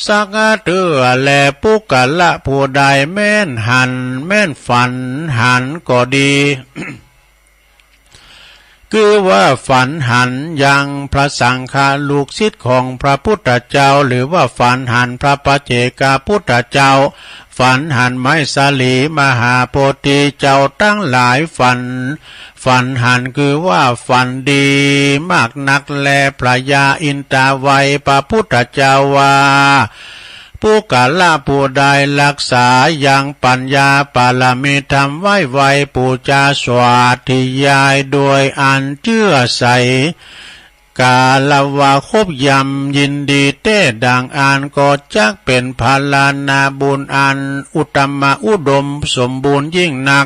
สักเตื้อแล ปุคคละผู้ใดแม่นหัน แม่นฝันหันก็ดี คือว่าฝันหันยังพระสังฆะลูกศิษย์ของพระพุทธเจ้า หรือว่าฝันหันพระปัจเจกพุทธเจ้า ฝันหันไมสลีมหาโพธิเจ้าตังหลายฝัน ฝันหันคือว่าฝันดีมากนักแล พระยาอินทาไหว้พระพุทธเจ้าว่า ปุคคละผู้ใดรักษายังปัญญาปารมีธรรมไว้ ไหว้ปู๋จาสาธยายโดยอันเจื้อใส กล่าวว่าครบย่ำยินดีแต๊ดังอั้น ก็จักเป๋นผลนาบุญอันอุตตมะอุดมสมบูรณ์ยิ่งนัก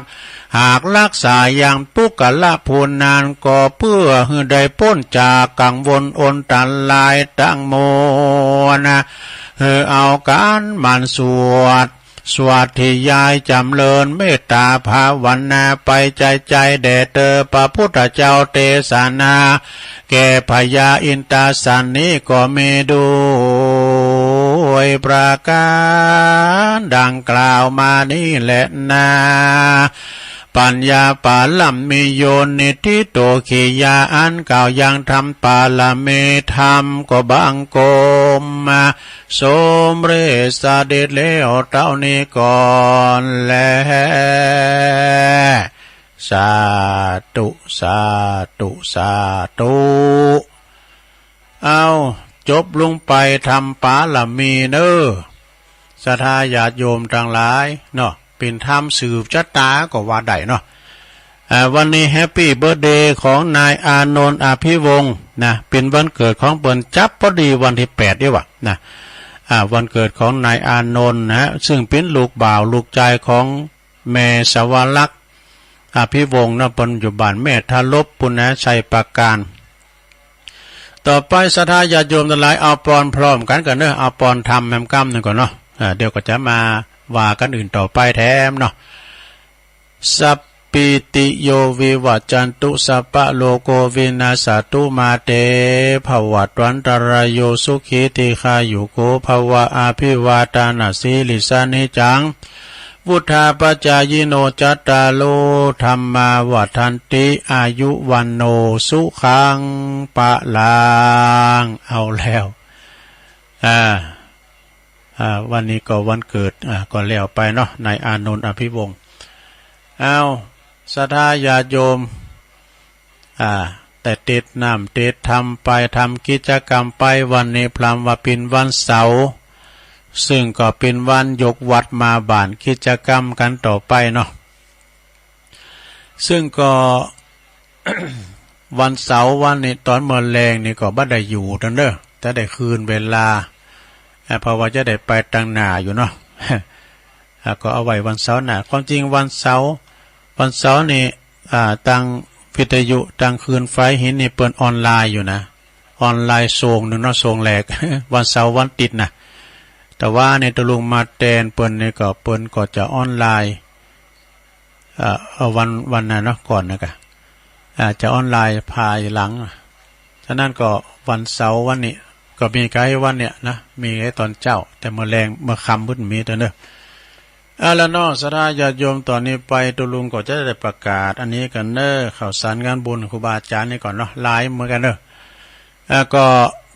หากรักษายังปุคคละผู้นั้น ก็เปื้อหื้อได้ป๊นจากกังวลอันตรายตังมวล หื้อเอากั๋นหมั่นสวด สาธยายจ๋ำเริญเมตตาภาวนาไปใจ๋ๆ แด่เต๊อะพระพุทธเจ้าเตสนา แก่พญาอินทาสันนี้ก็มีด้วยประก๋านดังกล่าวมานี้แหละนา ปัญญาปารมีโยนิธิโตขิยา อันกล่าวยังธรรมปารมีธรรมก็บังคมมา สมเร็จเสด็จแล้วเต้านี้ก่อนแล สาธุ สาธุ สาธุ เอา จบลงไปธรรมปารมีเน่อ ศรัทธาญาติโยมตังหลายเนาะ เป๋นธรรมสืบจะต๋าก็ว่าได้เนาะ อ่า วันนี้แฮปปี้เบิร์ธเดย์ของนายอานนท์ อภิวงศ์นะ เป๋นวันเกิดของเปิ้นจั๊บพอดีวันตี้แปดนี่หว่านะ อ่า วันเกิดของนายอานนท์นะ ซึ่งเป๋นลูกบ่าวลูกจายของแม่สวรักษ์ อภิวงศ์นะ ปัจจุบันแม่ทารบปุ้นนะ ชัยปราการ ต่อไปศรัทธาญาติโยมตังหลาย เอาปอนพร้อมกั๋นก่อนเน่อ เอาปอนธรรมแหมก้ำนึ่งก่อนเนาะ อ่า เดี๋ยวก็จะมาว่ากั๋นอื่นต่อไปแถมเนาะ สัพพีติโยวิวัจจันตุ สัพพะโรโควินัสสะตุ มาเตภวัตวันตะราโย สุขีทีฆายุโกภะวะ อะภิวาทะนะสีลิสสะ นิจจัง วุฑฒาปะจายิโน จัตตาโร ธัมมา วัฑฒันติ อายุ วัณโณ สุขัง พะลัง เอาแล้ว อ่า อ่า วันนี้ก็วันเกิด อ่า ก็แล้วไปเนาะ นายอานนท์ อภิวงศ์ เอา ศรัทธาญาติโยม อ่า แต่เตรียมน้ำเตรียมธรรมไป ทำกิจกรรมไป วันนี้พลัมว่าเป๋นวันเสาร์ ซึ่งก็เป๋นวันยกวัตรมาบ้าน กิจกรรมกั๋นต่อไปเนาะ ซึ่งก็ วันเสาร์วันนี้ต๋อนเมื่อแลงนี่ก็บ่ได้อยู่ตังเน่อ จะได้คืนเวลา อ่า เพราะว่าจะได้ไปตังหน้าอยู่เนาะ อ่า ก็เอาไว้วันเสาร์หน้า ความจริงวันเสาร์ วันเสาร์นี่ อ่า ตางวิทยุ ตางคลื่นไฟหินนี่เปิ้นออนไลน์อยู่นะ ออนไลน์ส่งนึ่งเนาะ ส่งแหลก วันเสาร์วันติ๊ดนะ แต่ว่าในตะลุงมาแตนเปิ้นนี่ก็ เปิ้นก็จะออนไลน์ เอ่อ เอาวัน วันนั้นเนาะ ก่อนนะกะ อ่า จะออนไลน์ภายหลัง ฉะนั้นก็วันเสาร์วันนี้ ก็มีไกวันเนี่ยนะ มีไกต๋อนเจ๊า แต่เมื่อแลงเมื่อค่ำพุ้นมีเต๊อะเน่อ เอาละเนาะ ศรัทธาญาติโยม ต๋อนนี้ไปตะลุงก็จะได้ประกาศอันนี้กั๋นเน่อ ข่าวสารงานบุญครูบาอาจ๋ารย์นี่ก่อนเนาะ หลายเหมือนกั๋นเน่อ อ่า ก็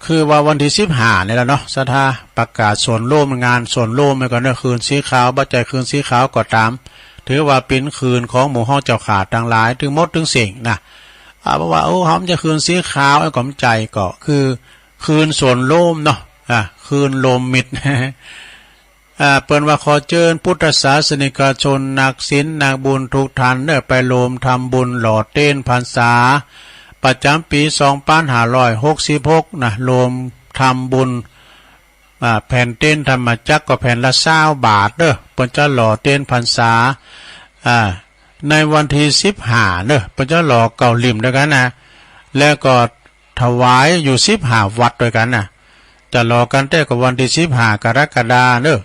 คือว่าวันตี้สิบห้านี่แหละเนาะ ศรัทธาประกาศส่วนร่วม งานส่วนร่วมไว้ก่อนเน่อ คืนสีขาว บ่ใจ้คืนสีขาวก็ต๋าม ถือว่าเป๋นคืนของหมู่เฮาเจ้าข้าตังหลาย ตึงหมดตึงเส้งนะ อ่า เพราะว่า โอ้ เฮาบ่ใจ้คืนสีขาว ไอ้ก็บ่ใจ้ ก็คือคืนส่วนร่วมเนาะ อ่า คืนรวมมิตร อ่า เปิ้นว่าขอเจิญพุทธศาสนิกชน นักศีลนักบุญกู้ต้านเน่อ ไปรวมทำบุญหล่อเตียนพรรษา ประจ๋ำปี๋สองปันห้าร้อยหกสิบหกนะ รวมทำบุญ อ่า แผ่นเตียนธรรมจักรก็แผ่นละซาวบาทเน่อ เปิ้นจะหล่อเตียนพรรษา อ่า ในวันตี้สิบห้าเน่อ เปิ้นจะหล่อเก้าเล่มตวยกั๋นนะ แล้วก็ถวายอยู่สิบห้าวัดตวยกั๋นนะ จะหล่อกั๋นแต๊ก็วันตี้สิบห้ากรกฎาเน่อ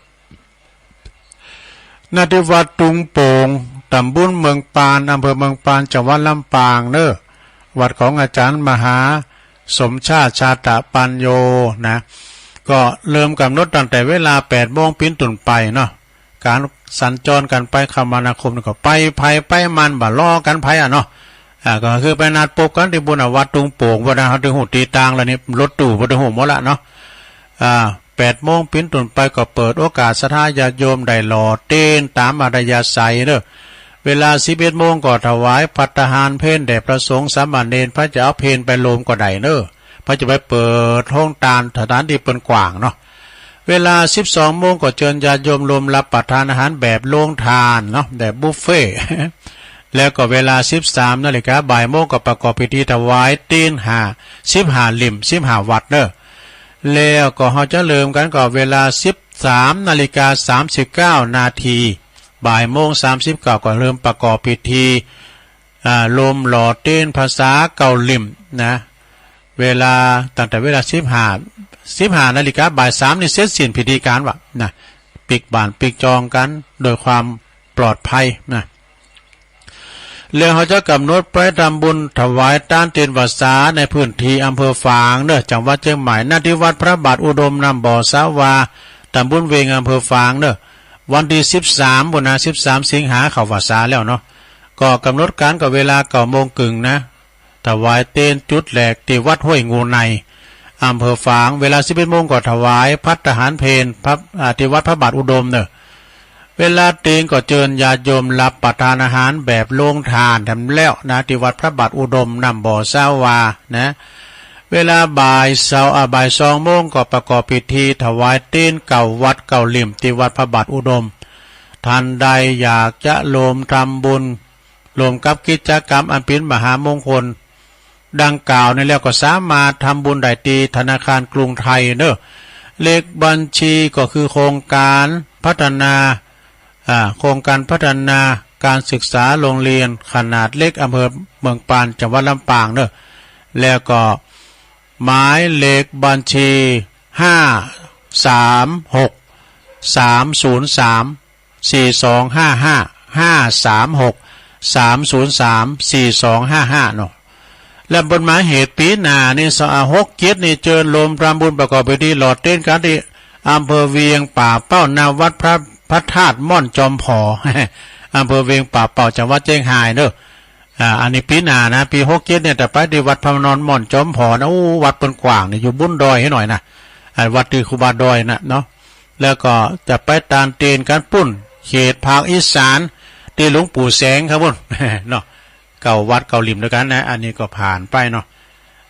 ณ ตี้วัดตุงโป่ง ต๋ำบลเมืองปาน อำเภอเมืองปาน จังหวัดลำปางเน่อ วัดของอาจ๋ารย์มหาสมชาติ ชาตะปัญโญนะ ก็เริ่มก๋ำหนดตั้งแต่เวลาแปดโมงเป๋นต้นไปเนาะ ก๋านสัญจรก๋านไปคมนาคมนี่ก็ไปใผไปมัน บ่รอกั๋นใผอะเนาะ อ่า ก็คือไปนัดปบกั๋นตี้ปู๊นน่ะ วัดตุงโป่ง ปู๊นน่ะ เฮาตึงฮู้ตี้ตางแล้วนี่ รถตู้ปู๊นตึงฮู้หมดละเนาะ อ่า แปดโมงเป๋นต้นไปก็เปิดโอกาสศรัทธาญาติโยมได้หล่อเตียนต๋ามอัธยาศัยเน่อ เวลาสิบเอ็ดโมงก็ถวายภัตตาหารเพลแด่พระสงฆ์สามเณร ใผจะเอาเพลไปโฮมก็ได้เน่อ ใผจะไปเปิดโฮงตาน สถานตี้เปิ้นกว้างเนาะ เวลาสิบสองโมงก็เจิญญาติโยมโฮมรับประทานอาหารแบบโฮงตานเนาะ แบบบุฟเฟ่ต์ แล้วก็เวลาสิบสามนาฬิกา บ่ายโมงก็ประกอบพิธีถวายเตียนห้า สิบห้าเล่ม สิบห้าวัตต์เน่อ แล้วก็เฮาจะเริ่มกั๋นก็เวลาสิบสามนาฬิกาสามสิบเก้านาที บ่ายโมงสามสิบเก้าก็เริ่มประกอบพิธี อ่า โฮมหล่อเตียนพรรษาเก้าเล่มนะ เวลา ตั้งแต่เวลาสิบห้า สิบห้านาฬิกา บ่ายสามนี่เสร็จสิ้นพิธีก๋านวะนะ ปิ๊กบ้านปิ๊กจองกั๋นโดยความปลอดภัยนะ แล้วเฮาจะก๋ำหนดไปทำบุญถวายตานเตียนพรรษาในพื้นที่อำเภอฝางเน่อ จังหวัดเจียงใหม่ ณ ที่วัดพระบาทอุดมน้ำบ่อสาวา ตำบลเวง อำเภอฝางเน่อ วันตี้สิบสามปู๊นน่ะ สิบสามสิงหาเข้าพรรษาแล้วเนาะ ก็ก๋ำหนดก๋านก็เวลาเก้าโมงครึ่งนะ ถวายเตียนจุดแรกตี้วัดห้วยงูใน อำเภอฝาง เวลาสิบเอ็ดโมงก็ถวายภัตตาหารเพล พระ อ่า ตี้วัดพระบาทอุดมเน่อ เวลาเตียงก็เจิญญาติโยมรับประทานอาหารแบบโฮงตานแถมแล้วนะ ตี้วัดพระบาทอุดมน้ำบ่อสาวานะ เวลาบ่ายสอง อ่า บ่ายสองโมงก็ประกอบพิธีถวายเตียนเก้าวัตต์เก้าเล่มตี้วัดพระบาทอุดม ท่านใดอยากจะโฮมทำบุญ โฮมกับกิจกรรมอันเป๋นมหามงคลดังกล่าวนี้แล้วก็สามารถทำบุญได้ตี้ธนาคารกรุงไทยเน่อ เลขบัญชีก็คือโครงการพัฒนา อ่า โครงการพัฒนาการศึกษาโรงเรียนขนาดเล็กอำเภอเมืองปาน จังหวัดลำปางเน่อ แล้วก็หมายเลขบัญชี ห้าสามหก สามศูนย์สาม สี่สองห้าห้า ห้าสามหก สามศูนย์สาม สี่สองห้าห้า เนาะ และเปิ้นหมายเหตุปี๋หน้านี่ สอง อ่า หกเจ็ดนี่เจิญโฮมทำบุญประกอบพิธีหล่อเตียนกั๋นตี้อำเภอเวียงป่าเป้า ณ วัดพระ พระธาตุม่อนจอมผอ อำเภอเวียงป่าเป้า จังหวัดเจียงใหม่เน่อ อ่า อันนี้ปี๋หน้านะ ปี๋หกเจ็ดเนี่ย จะไปตี้วัดพระนอนม่อนจอมผอนะ โอ้ วัดเปิ้นกว้างนี่ อยู่บุนดอยหื้อหน่อยนะ อ่า วัดตี้ครูบาดอยน่ะเนาะ แล้วก็จะไปตานเตียนกั๋นปู๊น เขตภาคอีสาน ตี้หลวงปู่แสงครับปู๊น เนาะ เก้าวัตต์เก้าเล่มตวยกั๋นนะ อันนี้ก็ผ่านไปเนาะ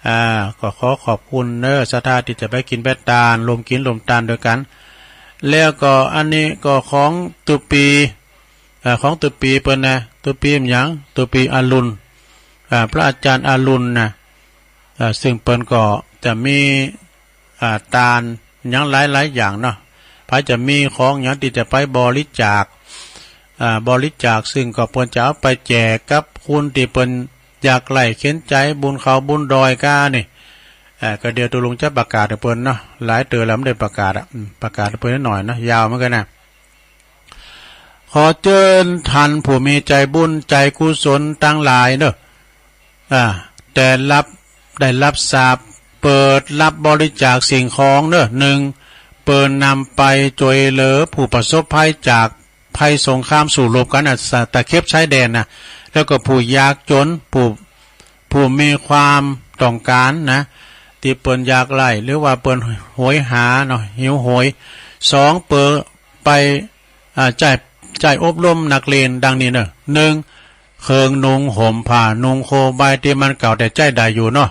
อ่า ก็ขอขอบคุณเน่อ ศรัทธาตี้จะไปกิ๋นไปตาน โฮมกิ๋นโฮมตานตวยกั๋น แล้วก็อันนี้ก็ของตุ๊ปี เอ่อ ของตุ๊ปีเปิ้นนะ ตุ๊ปีอะหยัง ตุ๊ปีอรุณ อ่า พระอาจารย์อรุณนะ อ่า ซึ่งเปิ้นก็จะมี อ่า ตานหยังหลายๆ อย่างเนาะ ใผจะมีของหยังตี้จะไปบริจาค อ่า บริจาค ซึ่งก็เปิ้นจะเอาไปแจกกับคนตี้เปิ้นยากไร้เข็ญใจ๋ บุนเขาบุนดอยก้านี่ อ่า ก็เดี๋ยวตุ๊ลุงจะประกาศหื้อเปิ้นเนาะ หลายเตื้อแล้วบ่ได้ประกาศอะ อืม ประกาศหื้อเปิ้นหน่อยนะ ยาวเหมือนกั๋นนะ ขอเจิญต้านผู้มีใจ๋บุญใจ๋กุศลตังหลายเน่อ อ่า ได้ฮับ ได้ฮับทราบ เปิดฮับบริจาคสิ่งของเน่อ นึ่ง เปิดนำไปจ้วยเหลือผู้ประสบภัยจากภัยสงครามสู้รบกั๋นน่ะ ตะเข็บชายแดนน่ะ แล้วก็ผู้ยากจ๋น ผู้ ผู้มีความต้องการนะ ตี้เปิ้นยากไร้ หรือว่าเปิ้นโหยหาเนาะ หิวโหย สอง เปิดไป อ่า ใจ๊ ใจ๊อบรมนักเรียนดังนี้เน่อ นึ่ง เครื่องนุ่งห่มผ้า นุ่งโคใบตี้มันเก่าแต่ใจ๊ได้อยู่เนาะ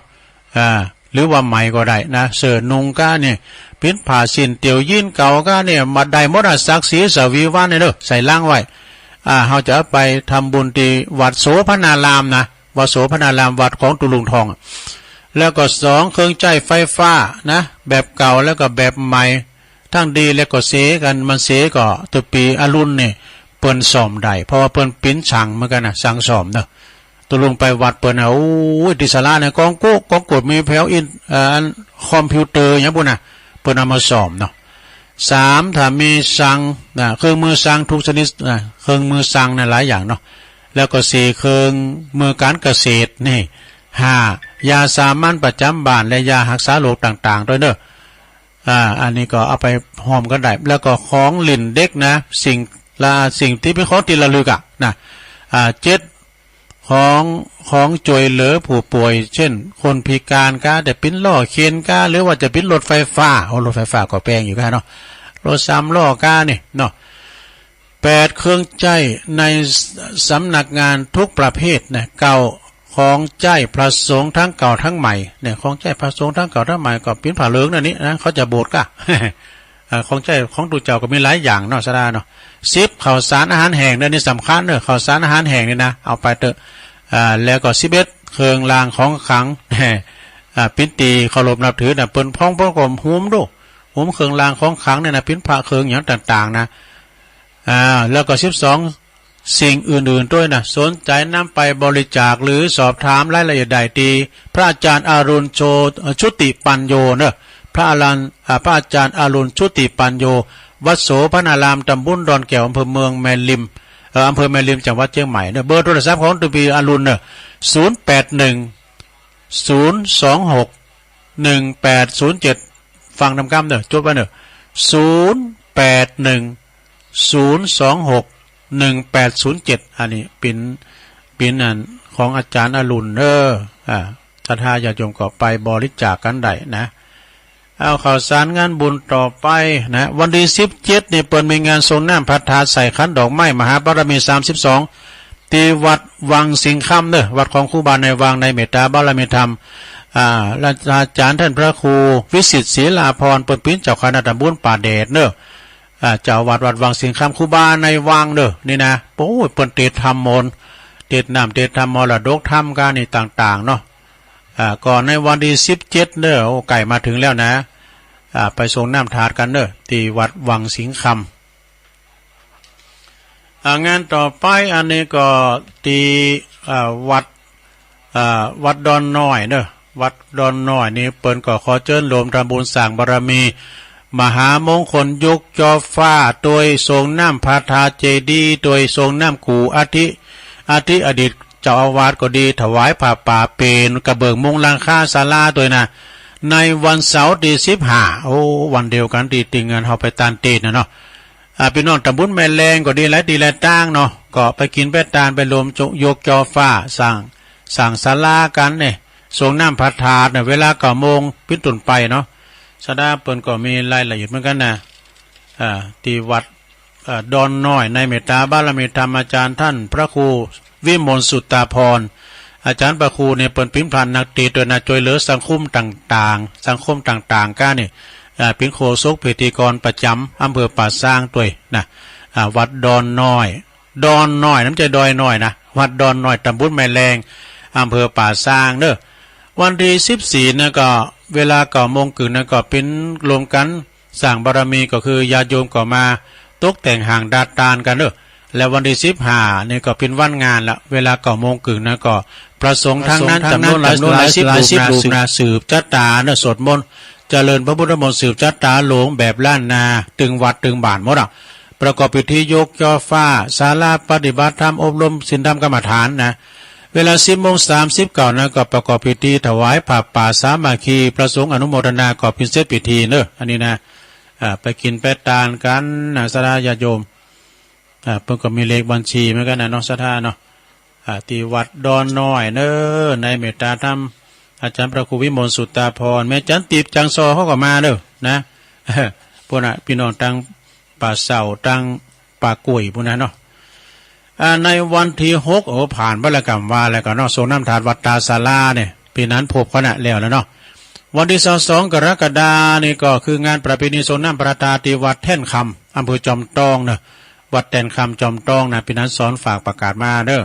อ่า หรือว่าใหม่ก็ได้นะ เสื้อนุ่งก้านี่ ปิ้นผ้าสิ้นเตี่ยวยีนเก่าก้านี่ มาได้หมดอะ สักสีสวีวันนี่เน่อ ใส่ลังไว้ อ่า เฮาจะไปทำบุญตี้วัดโสภณารามนะ วัดโสภณาราม วัดของตุ๊ลุงทอง แล้วก็สอง เครื่องใจ๊ไฟฟ้านะ แบบเก่าแล้วก็แบบใหม่ ทั้งดีแล้วก็เสียกั๋น มันเสียก็ตุ๊ปีอรุณนี่ เปิ้นซ่อมได้ เพราะว่าเปิ้นปิ้นสั่งเหมือนกั๋นนะ สั่งซ่อมเนาะ ตุ๊ลุงไปวัดเปิ้นนะ โอ้ย ตี้ศาลาเนี่ย กองกุ กองกุด มีแผวอิน เอ่อ อันคอมพิวเตอร์หยังปู๊นนะ เปิ้นเอามาซ่อมเนาะ สาม ถ้ามีสั่งนะ เครื่องมือสั่งทุกชนิดนะ เครื่องมือสั่งนะ หลายอย่างเนาะ แล้วก็สี่ เครื่องมือก๋านเกษตรนี่ ห้า ยาสามัญประจ๋ำบ้านและยาฮักษาโรคต่างๆ ตวยเน่อ อ่า อันนี้ก็เอาไปฮ่อมกั๋นได้ แล้วก็ของเล่นเด็กนะ สิ่งละ สิ่งตี้เป๋นของตี้ระลึกอะนะ อ่า เจ็ด ข ของ ของจ้วยเหลือผู้ป่วย เจ้น คนพิก๋านก้า จะเป๋นล้อเข็นก้า หรือว่าจะเป๋นรถไฟฟ้า โอ้ รถไฟฟ้าก็แปงอยู่ก้าเนาะ รถสามล้อก้านี่เนาะ แปด เครื่องใจ๊ในสำนักงานกู้ประเภทนะ เก้า ของใจ๊พระสงฆ์ตึงเก่าตึงใหม่เนี่ย ของใจ๊พระสงฆ์ตึงเก่าตึงใหม่ก็เป๋นผ้าเหลืองนั่นนี่นะ เขาจะโบสถ์ก้า เอ่อ ของใจ๊ของตุ๊เจ้าก็มีหลายอย่างเนาะ สาราเนาะ สิบ ข้าวสารอาหารแห้งเนี่ย นี่สำคัญเนาะ ข้าวสารอาหารแห้งนี่นะ เอาไปเต๊อะ อ่า แล้วก็ สิบเอ็ด เครื่องรางของขลัง อ่า เป๋นตี้เคารพนับถือนะ เปิ้นพ่องเปิ้นก็หุมดู หุมเครื่องรางของขลังเนี่ยนะ เป๋นพระเครื่องหยังต่างๆ นะ อ่า แล้วก็ สิบสอง สิ่งอื่นๆ ตวยนะ สนใจ๋นำไปบริจาคหรือสอบถามรายละเอียดได้ตี้พระอาจารย์อรุณโช ชุติปัญโญเนาะ พระอารัน อ่า พระอาจารย์อรุณชุติปัญโญ วัดโสภณาราม ตำบลดอนแก้ว อำเภอเมืองแม่ริม เอ่อ อำเภอแม่ริม จังหวัดเจียงใหม่เนาะ เบอร์โทรศัพท์ของตุ๊พี่อรุณเนาะ ศูนย์แปดหนึ่ง ศูนย์สองหก หนึ่งแปดศูนย์เจ็ด ฟังนำกำเนาะ จดไว้เนาะ ศูนย์แปดหนึ่ง ศูนย์สองหก หนึ่งแปดศูนย์เจ็ด อันนี้เป๋น เป๋นอันของอาจารย์อรุณเนาะ อ่า ศรัทธาญาติโยมก็ไปบริจาคกั๋นได้นะ เอาข่าวสารงานบุญต่อไปนะ วันตี้ สิบเจ็ด นี่เปิ้นมีงานสรงน้ำพระธาตุใส่ขันดอกไม้มหาบารมี สามสิบสอง ตี้วัดวังสิงห์คำเนาะ วัดของครูบาในวังในเมตตาบารมีธรรม อ่า อาจารย์ต้านพระครูวิสิทธิ์ศิลาภรณ์ เปิ้นเป๋นเจ้าคณะตำบลป่าแดดเนาะ อ่า เจ้าวัดวัดวังสิงห์คำ ครูบาในวังเนาะ นี่นะ โอ้ย เปิ้นเตสน์ธรรมมนต์ เตสน์น้ำ เตสน์ธรรมมรดกธรรมก้านี่ต่างๆ เนาะ อ่า ก็ในวันตี้ สิบเจ็ด เนาะ โอ้ ใก้มาเถิงแล้วนะ อ่า ไปสรงน้ำธาตุกั๋นเนาะ ตี้วัดวังสิงห์คำ อ่า งานต่อไปอันนี้ก็ตี้ อ่า วัด อ่า วัดดอนน้อยเนาะ วัดดอนน้อยนี่เปิ้นก็ขอเจิญโยมทำบุญสร้างบารมี มหามงคลยกจอฟ้า ตวยสรงน้ำพระธาตุเจดีย์ ตวยสรงน้ำกู่อัฐิ อัฐิอดีตเจ้าอาวาสก็ดี ถวายผ้าป่าเป๋นกระเบื้องมุงหลังคาศาลาตวยนะ ในวันเสาร์ตี้ สิบห้า โอ้ วันเดียวกั๋นตี้ตี้เฮาไปตานเตสน์นะเนาะ อ่า ปี้น้องตำบลแม่แลงก็ดี หลายตี้หลายตางเนาะ ก็ไปกิ๋นไปตาน ไปรวมยกจอฟ้า สร้าง สร้างศาลากั๋นเนี่ย สรงน้ำพระธาตุเนี่ย เวลาเก้าโมงเป๋นต้นไปเนาะ ศรัทธาเปิ้นก็มีรายละเอียดเหมือนกั๋นนะ อ่า ตี้วัด เอ่อ ดอนน้อย ในเมตตาบารมีธรรมอาจารย์ต้านพระครูวิมลสุตตาภรณ์ อาจารย์พระครูเนี่ยเปิ้นเป๋นพระนักเตสน์ตวยนะ จ้วยเหลือสังคมต่างๆ สังคมต่างๆ ก้านี่ อ่า เป๋นโฆษกพิธีกรประจ๋ำอำเภอป่าซางตวยนะ อ่า วัดดอนน้อย ดอนน้อยนะ บ่ใจ้ดอยน้อยนะ วัดดอนน้อย ตำบลแม่แลง อำเภอป่าซางเนาะ วันตี้ สิบสี่ นะก็ เวลาเก้าโมงครึ่งนะก็เป๋นรวมกั๋นสร้างบารมี ก็คือญาติโยมก็มาตกแต่งห้างดาดตานกั๋นเนาะ และวันตี้ สิบห้า นี่ก็เป๋นวันงานละ เวลาเก้าโมงครึ่งนะก็ พระสงฆ์ตึงนั้นจ๋ำนวนหลาย จ๋ำนวนหลายสิบรูปนะ สืบจะตาเนาะ สวดมนต์ เจริญพระพุทธมนต์ สืบจะตาหลวงแบบล้านนา ตึงวัดตึงบ้านหมดอะ ประกอบพิธียกจอฟ้า ศาลาปฏิบัติธรรม อบรมศีลธรรมกรรมฐานนะ เวลา สิบโมงสามสิบเก้า นะก็ประกอบพิธีถวายผ้าป่าสามัคคี พระสงฆ์อนุโมทนาก็เป๋นเสร็จพิธีเนาะ อันนี้นะ อ่า ไปกิ๋นไปตานกั๋นนะ ศรัทธาญาติโยม อ่า เปิ้นก็มีเลขบัญชีเหมือนกั๋นนะเนาะ ศรัทธาเนาะ อ่า ตี้วัดดอนน้อยเนาะ ในเมตตาธรรม อาจารย์พระครูวิมลสุตตาภรณ์ แม่จั๋นติบ จังซอ เขาก็มาเนาะ นะ ปู้นนะ ปี้น้องตังป่าเศร้า ตังป่ากล้วยปู้นนะเนาะ อ่า ในวันตี้ หก โอ้ ผ่านไปแล้ว กำว่าแล้วก็เนาะ สรงน้ำธาตุวัดตาศาลาเนี่ย ปี๋นั้นพบเขานะแล้วแล้วเนาะ วันตี้ ซาวสอง กรกฎานี่ก็คืองานประเพณีสรงน้ำพระธาตุตี้วัดแท่นคำ อำเภอจอมตองเนาะ วัดแท่นคำจอมตองนะ ปี๋นั้นสอนฝากประกาศมาเนาะ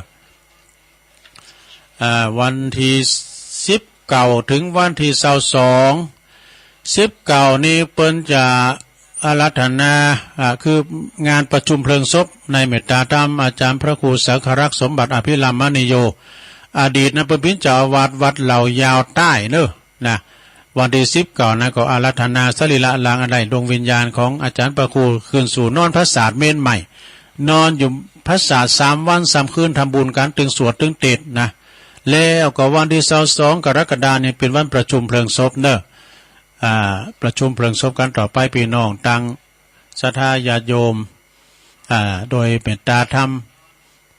อ่า วันตี้ สิบเก้า เถิงวันตี้ ซาวสอง สิบเก้า นี่เปิ้นจะอาราธนา อ่า คืองานประชุมเพลิงศพในเมตตาธรรมอาจารย์พระครูสังฆรักษ์สมบัติอภิรามมณีโย อดีตนะเปิ้นเป๋นเจ้าอาวาสวัดเหล่ายาวใต้เนาะ นะ วันตี้ สิบเก้า นะก็อาราธนาสรีระร่างอันไร้ดวงวิญญาณของอาจารย์พระครูขึ้นสู่นอนผสาทเมรุใหม่ นอนอยู่ผสาทสามวันสามคืน ทำบุญกั๋น ตึงสวดตึงเตสน์นะ แล้วก็วันตี้ ซาวสอง กรกฎานี่เป๋นวันประชุมเพลิงศพเนาะ อ่า ประชุมเพลิงศพกั๋นต่อไป ปี้น้องตังศรัทธาญาติโยม อ่า โดยเมตตาธรรม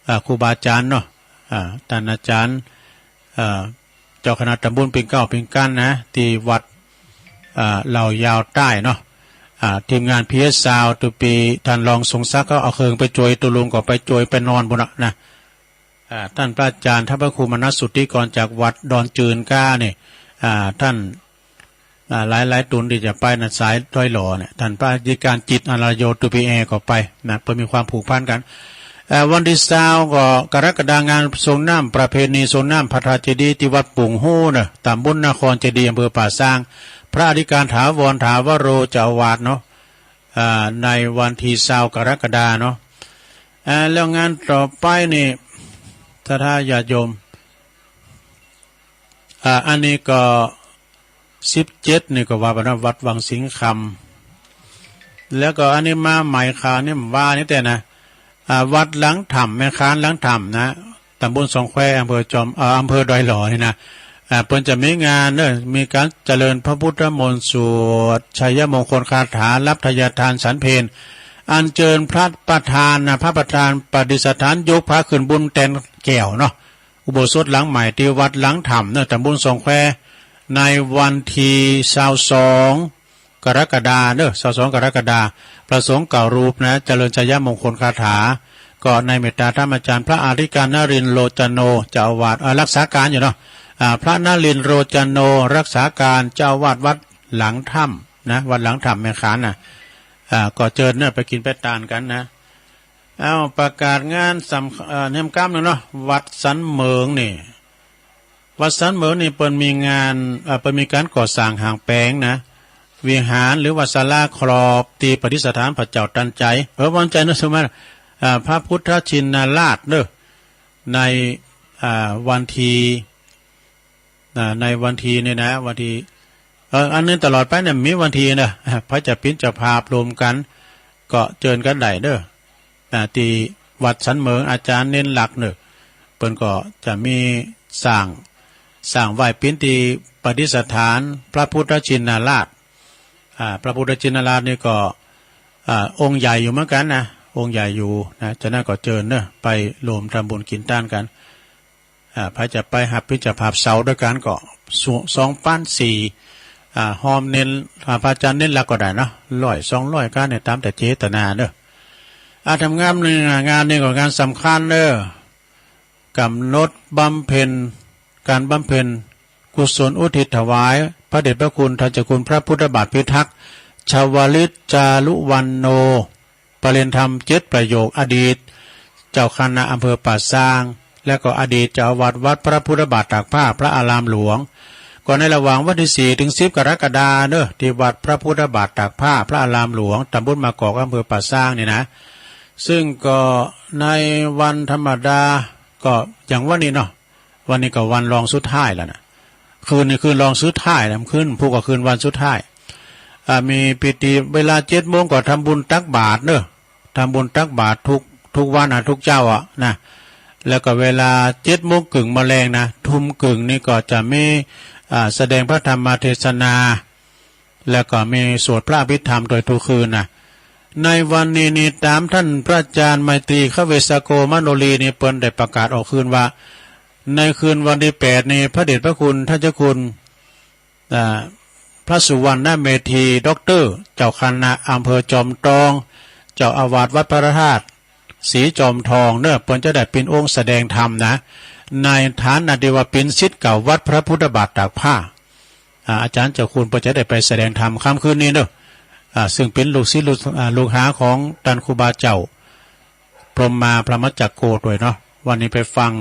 อ่า ครูบาอาจารย์เนาะ อ่า ต้านอาจ๋ารย์ เอ่อ เจ้าคณะต๋ำบลปิ่นเกล้าปิ่นกั๊นนะ ตี้วัด อ่า เหล่ายาวใต้เนาะ อ่า ทีมงาน พีเอส ซาวด์ ตุปี ต้านรองสงศักดิ์ก็เอาเคิงไปจวย ตุ๊ลุงก็ไปจวย ไปนอนปู้นน่ะนะ อ่า ต้านพระอาจ๋ารย์ ท่านพระครูมนัสสุทธิกร จากวัดดอนจืนก้านี่ อ่า ต้าน อ่า หลายๆ ตุ๊นตี้จะไปนะ สายดอยหล่อเนี่ย ต้านพระอธิการจิต อาราโย ตุปีแอ ก็ไปนะ เปิ้นมีความผูกพันกั๋น เอ่อ วันตี้ซาวก็กรกฎา งานสรงน้ำ ประเพณีสรงน้ำพระธาตุเจดีย์ตี้วัดปุ่งฮู้เนาะ ต๋ำบลนครเจดีย์ อำเภอป่าซาง พระอธิการถาวร ถาวโร เจ้าอาวาสเนาะ อ่า ในวันตี้ซาวกรกฎาเนาะ อ่า แล้วงานต่อไปนี่ ศรัทธาญาติโยม อ่า อันนี้ก็ สิบเจ็ด นี่ก็ว่าไปนะ วัดวังสิงห์คำ แล้วก็อันนี้มาใหม่คราวนี้ บ่าว่านี่แต่นะ อ่า วัดหลังถ้ำ แม่ขานหลังถ้ำนะ ต๋ำบลสองแคว อำเภอจอม เอ่อ อำเภอดอยหล่อนี่นะ อ่า เปิ้นจะมีงานเนาะ มีก๋านเจริญพระพุทธมนต์ สวดชัยมงคลคาถา รับทายทานฉันเพล อัญเชิญพระประธานนะ พระประธานประดิษฐาน ยกพระขึ้นบนแตนแก้วเนาะ อุโบสถหลังใหม่ตี้วัดหลังถ้ำเนาะ ต๋ำบลสองแคว ในวันตี้ซาวสอง กรกฎาเนาะ ซาวสอง กรกฎา พระสงฆ์เก้ารูปนะ เจริญชัยมงคลคาถา ก็ในเมตตาธรรมอาจ๋ารย์ พระอธิการนรินทร์โรจโน เจ้าอาวาส เอ่อ รักษาก๋านอยู่เนาะ อ่า พระนรินทร์โรจโน รักษาก๋าน เจ้าอาวาสวัดหลังถ้ำนะ วัดหลังถ้ำแม่ขานนะ อ่า ก็เจิญเนาะ ไปกิ๋นไปตานกั๋นนะ เอ้า ประกาศงานสำ เอ่อ แหมก้ำนึ่งเนาะ วัดสันเหมิงนี่ วัดสันเหมิงนี่เปิ้นมีงาน เอ่อ เปิ้นมีก๋านก่อสร้างหางแป๋งนะ วิหารหรือว่าศาลาครอบตี้ประดิษฐานพระเจ้าตันใจ๋ เออ วันใจ๋เนาะ สมมา อ่า พระพุทธชินราชเนาะ ใน อ่า วันตี้ อ่า ในวันตี้นี่นะ วันตี้ เออ อันนี้ตลอดไปเนี่ยมีวันตี้นะ ไผจะเป๋นเจ้าภาพร่วมกั๋น ก็เจิญกั๋นได้เนาะ อ่า ตี้วัดสันเหมิง อาจ๋ารย์เณรลักษณ์เนาะ เปิ้นก็จะมีสร้าง สร้างไหว้เป๋นตี้ประดิษฐานพระพุทธชินราช อ่า พระพุทธชินราชนี่ก็ อ่า องค์ใหญ่อยู่เหมือนกั๋นนะ องค์ใหญ่อยู่นะ ฉะนั้นก็เจิญเนาะ ไปร่วมทำบุญกิ๋นตานกั๋น อ่า ไผจะไปหับเป๋นเจ้าภาพเสาด้วยกั๋นก็ ส- สองปันสี่ อ่า ฮอมเณร อ่า พระอาจ๋ารย์เณรลักษณ์ก็ได้เนาะ ร้อย สองร้อย ก้าเนี่ย ต๋ามแต่เจตนาเนาะ อ่า ทำงานนี่ งานนี่ก็งานสำคัญเนาะ ก๋ำหนดบำเพ็ญ ก๋านบำเพ็ญกุศลอุทิศถวาย พระเดชพระคุณท่านเจ้าคุณพระพุทธบาทพิทักษ์ ชวลิตจารุวรรณโณ ประเรียนธรรมเจ็ดประโยค อดีตเจ้าคณะอำเภอป่าซาง และก็อดีตเจ้าอาวาสวัดพระพุทธบาทตากผ้าพระอารามหลวง ก็ในระหว่างวันตี้สี่เถิงสิบกรกฎาเนาะ ตี้วัดพระพุทธบาทตากผ้าพระอารามหลวง ตำบลมะกอก อำเภอป่าซางนี่นะ ซึ่งก็ในวันธรรมดาก็อย่างวันนี้เนาะ วันนี้ก็วันรองสุดท้ายแล้วนะ คืนนี้คืนรองสุดท้ายแล้ว คืนพุธก็คืนวันสุดท้าย อ่า มีพิธีเวลาเจ็ดโมงก็ทำบุญตักบาตรเนาะ ทำบุญตักบาตรทุก ทุกวันอะ ทุกเจ๊าอะนะ แล้วก็เวลาเจ็ดโมงเกิ่งมาแลงนะ ทุ่มเกิ่งนี่ก็จะมี อ่า แสดงพระธรรมเทศนา แล้วก็มีสวดพระอภิธรรมโดยทุกคืนนะ ในวันนี้นี่ต๋ามต้านพระอาจ๋ารย์ไมตรี ขเวสโก มโนรีนี่ เปิ้นได้ประกาศออกคืนว่า ในคืนวันตี้แปดนี่ พระเดชพระคุณท่านเจ้าคุณ อ่า พระสุวรรณเมธี ด็อกเตอร์ เจ้าคณะอำเภอจอมตอง เจ้าอาวาสวัดพระธาตุศรีจอมทองเนาะ เปิ้นจะได้เป๋นองค์แสดงธรรมนะ ในฐานะตี้ว่าเป๋นศิษย์เก่าวัดพระพุทธบาทตากผ้า อ่า อาจ๋ารย์เจ้าคุณเปิ้นจะได้ไปแสดงธรรมค่ำคืนนี้เนาะ อ่า ซึ่งเป๋นลูกศิษย์ลูก อ่า ลูกหาของต้านครูบาเจ้า พรหมมาพรหมจักโกด้วยเนาะ วันนี้ไปฟัง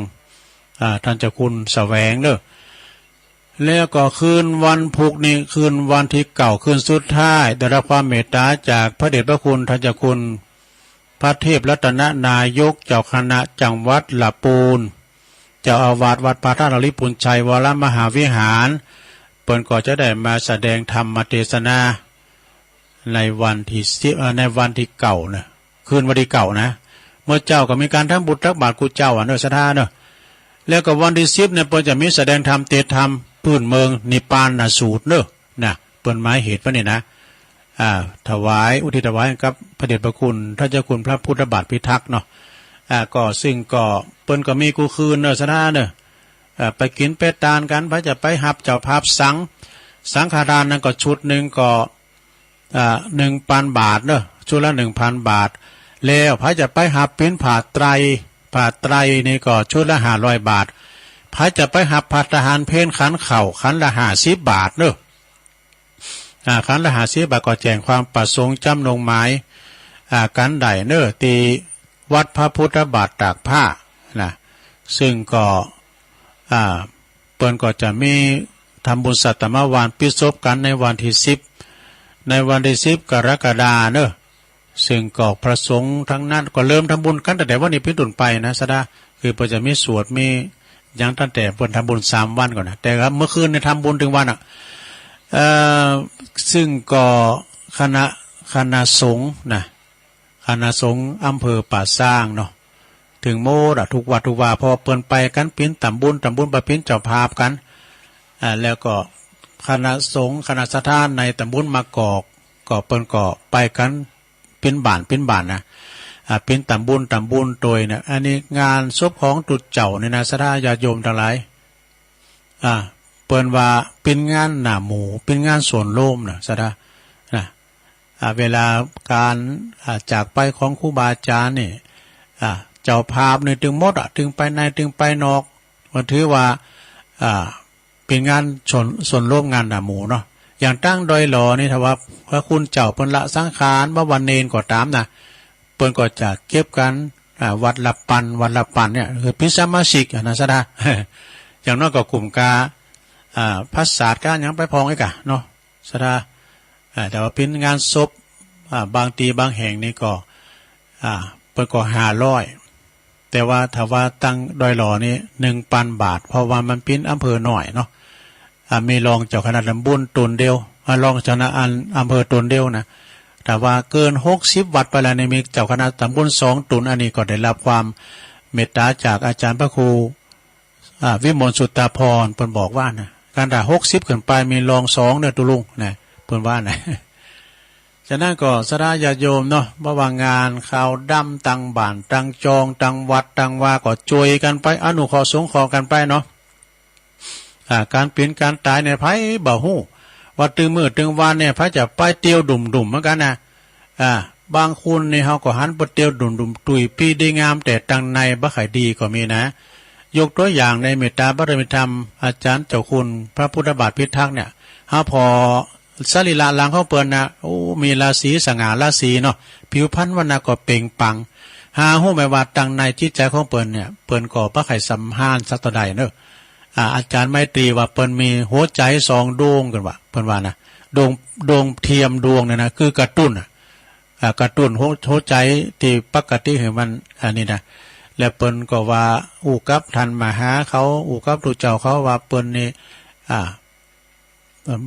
อ่า ต้านเจ้าคุณแสวงเนาะ แล้วก็คืนวันพุธนี่ คืนวันตี้เก้า คืนสุดท้าย ได้รับความเมตตาจากพระเดชพระคุณต้านเจ้าคุณ พระเทพรัตนนายก เจ้าคณะจังหวัดละปูน เจ้าอาวาสวัดพระธาตุหริภุญชัยวรมหาวิหาร เปิ้นก็จะได้มาแสดงธรรมเทศนา ในวันตี้สิบ เอ่อ ในวันตี้เก้านะ คืนวันตี้เก้านะ เมื่อเจ๊าก็มีก๋านทำบุญตักบาตรกู้เจ๊าอะเนาะ ศรัทธาเนาะ แล้วก็วันตี้สิบเนี่ย เปิ้นจะมีแสดงธรรมเตสน์ธรรมปื้นเมือง นิพพานสูตรเนาะ นะ เปิ้นหมายเหตุไว้นี่นะ อ่า ถวาย อุทิศถวายกับพระเดชพระคุณท่านเจ้าคุณพระพุทธบาทพิทักษ์เนาะ อ่า ก็ซึ่งก็เปิ้นก็มีกู้คืนเน่อ ศรัทธาเน่อ อ่า ไปกิ๋นไปตานกั๋น ใผจะไปฮับเจ้าภาพสัง สังฆทานนั้นก็ชุดนึ่งก็ อ่า หนึ่งปันบาทเน่อ ชุดละหนึ่งปันบาท แล้วใผจะไปฮับปิณฑบาตไตร บาตรไตรนี่ก็ชุดละห้าร้อยบาท ใผจะไปฮับภัตตาหารเพลขันข้าว ขันละห้าสิบบาทเน่อ อ่า ขันละห้าสิบบาท ก็แจ้งความประสงค์จ๋ำนงหมาย อ่า กั๋นได้เน่อ ตี้วัดพระพุทธบาทตากผ้านะ ซึ่งก็ อ่า เปิ้นก็จะมีทำบุญสัตตมวานปิดศพกั๋นในวันตี้สิบ ในวันตี้สิบกรกฎาเน่อ ซึ่งก็พระสงฆ์ตังนั้นก็เริ่มทำบุญกั๋นตั้งแต่วันนี้เป๋นต้นไปนะ ศรัทธา คือเปิ้นจะมีสวดมีหยังตั้งแต่เปิ้นทำบุญสามวันก่อนนะ แต่ว่าเมื่อคืนนี่ทำบุญตึงวันอะ เอ่อ ซึ่งก็คณะ คณะสงฆ์นะ คณะสงฆ์อำเภอป่าซางเนาะ ตึงหมดอะ กู้วัดกู้วา เพราะเปิ้นไปกั๋นเป๋นต๋ำบุญ ต๋ำบุญไปเป๋นเจ้าภาพกั๋น อ่า แล้วก็คณะสงฆ์ คณะศรัทธาในต๋ำบลมะกอก ก็เปิ้นก็ไปกั๋นเป๋นบ้านเป๋นบ้านนะ อ่า เป๋นต๋ำบุญ ต๋ำบุญตวยเนี่ย อันนี้งานศพของตุ๊เจ้านี่นะ ศรัทธาญาติโยมตังหลาย อ่า เปิ้นว่าเป๋นงานหน้าหมู่ เป๋นงานส่วนรวมนะ ศรัทธา นะ อ่า เวลาก๋าน อ่า จากไปของครูบาอาจ๋ารย์นี่ อ่า เจ้าภาพนี่ตึงหมดอะ ตึงไปใน ตึงไปนอก ก็ถือว่า อ่า เป๋นงานส่วน ส่วนรวมงานหน้าหมู่เนาะ อย่างตังดอยหล่อนี่ ถ้าว่าพระคุณเจ้าเปิ้นละสังขาร บ่ว่าเณรก็ต๋ามนะ เปิ้นก็จะเก็บกั๋น อ่า วัดละปัน วัดละปันเนี่ย คือเป๋นสมาชิกอะนะ ศรัทธา อย่างน้อยก็กุ้มกา อ่า พระสาดก้าหยังไปพ่องอีกอะเนาะ ศรัทธา อ่า แต่ว่าเป๋นงานศพ อ่า บางตี้บางแห่งนี่ก็ อ่า เปิ้นก็ห้าร้อย แต่ว่าถ้าว่าตังดอยหล่อนี่หนึ่งปันบาท เพราะว่ามันเป๋นอำเภอน้อยเนาะ อ่า มีรองเจ้าคณะต๋ำบลต๋นเดียว อ่า รองเจ้าคณะอันอำเภอต๋นเดียวนะ ถ้าว่าเกินหกสิบวัดไปแล้วนี่ มีเจ้าคณะต๋ำบลสองต๋น อันนี้ก็ได้ฮับความเมตต๋าจากอาจ๋ารย์พระครู อ่า วิมลสุตตาภรณ์ เปิ้นบอกว่านะ คันถ้าหกสิบขึ้นไปมีรองสองเน่อตุ๊ลุงนะ เปิ้นว่านะ ฉะนั้นก็ศรัทธาญาติโยมเนาะ บ่ว่างานขาวดำ ตังบ้าน ตังจอง ตังวัด ตังวา ก็จ้วยกั๋นไป อนุเคราะห์สงเคราะห์กั๋นไปเนาะ อ่า ก๋านเป๋นก๋านต๋ายเนี่ย ใผบ่ฮู้ ว่าตึงมื้อตึงวันเนี่ย ใผจะไปเตียวดุ่มๆ เหมือนกั๋นนะ อ่า บางคนนี่เฮาก็หันไปเตียวดุ่มๆ ตุ้ยปี้ดีงาม แต่ตังในบ่ใค่ดีก็มีนะ ยกตั๋วอย่างในเมตต๋าบารมีธรรม อาจ๋ารย์เจ้าคุณพระพุทธบาทพิทักษ์เนี่ย เฮาผ่อสรีระหลังของเปิ้นนะ โอ้ มีราศีสง่าราศีเนาะ ผิวพรรณวรรณะก็เปล่งปลั่ง หาฮู้ไหมว่าตังในจิตใจ๋ของเปิ้นเนี่ย เปิ้นก็บ่ใค่สำฮานสักเต้าใดเนาะ อ่า อาจ๋ารย์ไมตรีว่าเปิ้นมีหัวใจ๋สองดวงกั๋นว่า เปิ้นว่านะ ดวง ดวงเทียมดวงเนี่ยนะ คือกระตุ้นอะ อ่า กระตุ้นหัว หัวใจ๋ตี้ปกติหื้อมัน อันนี้นะ แล้วเปิ้นก็ว่าอู้กับท่านมหาเขา อู้กับตุ๊เจ้าเขาว่าเปิ้นนี่ อ่า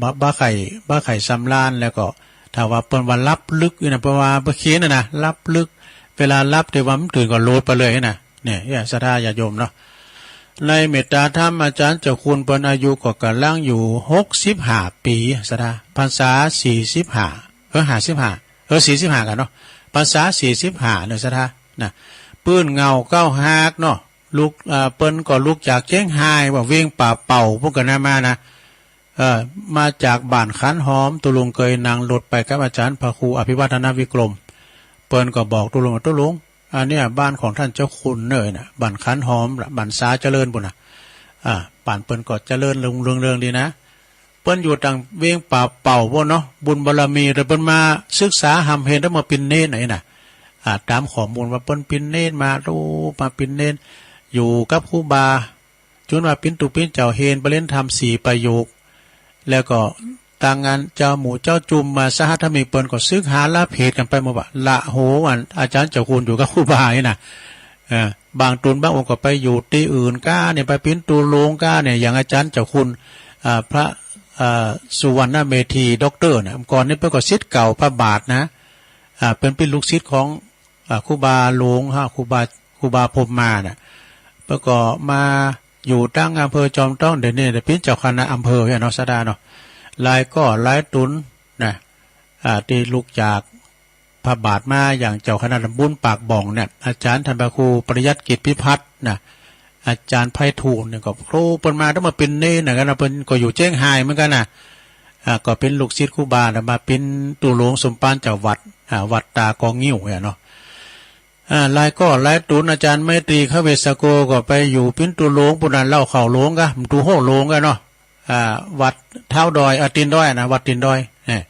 บ่ บ่ใค่ บ่ใค่สำราญ แล้วก็ถ้าว่าเปิ้นว่าหลับลึกนี่นะ เปิ้นว่าเปิ้นเขียนน่ะนะ หลับลึก เวลาหลับแต่ว่ามันตื่นก็โลดไปเลยนะ เนี่ย เนี่ย ศรัทธาญาติโยมเนาะ ในเมตต๋าธรรมอาจ๋ารย์เจ้าคุณเปิ้นอายุก็ก่ำลังอยู่หกสิบห้าปี๋ ศรัทธา พรรษาสี่สิบห้า เออ ห้าสิบห้า เออ สี่สิบห้ากั๋นเนาะ พรรษาสี่สิบห้าเน่อ ศรัทธา นะ ปื้นเหง้าเก๊าฮากเนาะ ลุก อ่า เปิ้นก็ลุกจากเจียงฮาย ว่าเวียงป่าเป่า ปุ้นกั๋นนะมานะ เอ่อ มาจากบ้านขันหอม ตุ๊ลุงเกยนั่งรถไปกับอาจ๋ารย์พระครูอภิวัฒนวิกรม เปิ้นก็บอกตุ๊ลุงว่า ตุ๊ลุง อันเนี้ยบ้านของท่านเจ้าคุณเน่อนะ บ้านขันหอมละ บ้านสาเจริญปุ้นนะ อ่า บ้านเปิ้นก็เจริญรุ่งเรืองดีนะ เปิ้นอยู่ตางเวียงป่าเป่าปุ้นเนาะ บุญบารมี แต่เปิ้นมาศึกษาฮ่ำเฮน แต่มาเป๋นเณรไหนนะ อ่า ต๋ามข้อมูลว่าเปิ้นเป๋นเณรมา โอ้ มาเป๋นเณร อยู่กับครูบา จุนว่าเป๋นตุ๊เป๋นเจ้า เฮนปริญญาธรรมสี่ประโยค แล้วก็ตางอันเจ้าหมู่เจ้าจุมมาสหัสธมิก เปิ้นก็ศึกษาละเพดกั๋นไปหมดว่า ละโห อันอาจ๋ารย์เจ้าคุณอยู่กับครูบานี่นะ เอ่อ บางต๋นบางองค์ก็ไปอยู่ตี้อื่นก้าเนี่ย ไปเป๋นตุ๊ลุงก้าเนี่ย อย่างอาจ๋ารย์เจ้าคุณ อ่า พระ อ่า สุวรรณเมธี ด็อกเตอร์เนี่ย ก่อนนี้เปิ้นก็ศิษย์เก่าพระบาทนะ อ่า เปิ้นเป๋นลูกศิษย์ของ อ่า ครูบาหลวงฮะ ครูบา ครูบาพรหมมาน่ะ เปิ้นก็มาอยู่ตางอำเภอจอมทอง เดี๋ยวนี้เป๋นเจ้าคณะอำเภอเนี่ยเนาะ ศรัทธาเนาะ หลายก้อหลายต๋นนะ อ่า ตี้ลุกจากพ พระบาทมา อย่างเจ้าคณะตำบลปากบ่องเนี่ย อาจ๋ารย์ต้านพระครูปริยัติกิจพิพัฒน์นะ อาจ๋ารย์ไพฑูรย์เนี่ยก็โผล่เปิ้นมาตั้งมาเป๋นเณรนะ กั๋นนะ เปิ้นก็อยู่เจียงฮายเหมือนกั๋นนะ อ่า ก็เป๋นลูกศิษย์ครูบานะ มาเป๋นตุ๊รงสมภารเจ้าวัด อ่า วัดตากองงิ้วเนี่ยเนาะ อ่า หลายก้อหลายต๋น อาจ๋ารย์ไมตรี ขเวสโก ก็ไปอยู่เป๋นตุ๊รงปู๊นนะ เล่าเข้าหลวงกะ ตุ๊โฮหลวงกะเนาะ อ่า วัดท้าวดอย อ่า ตีนดอยนะ วัดตีนดอย เนี่ย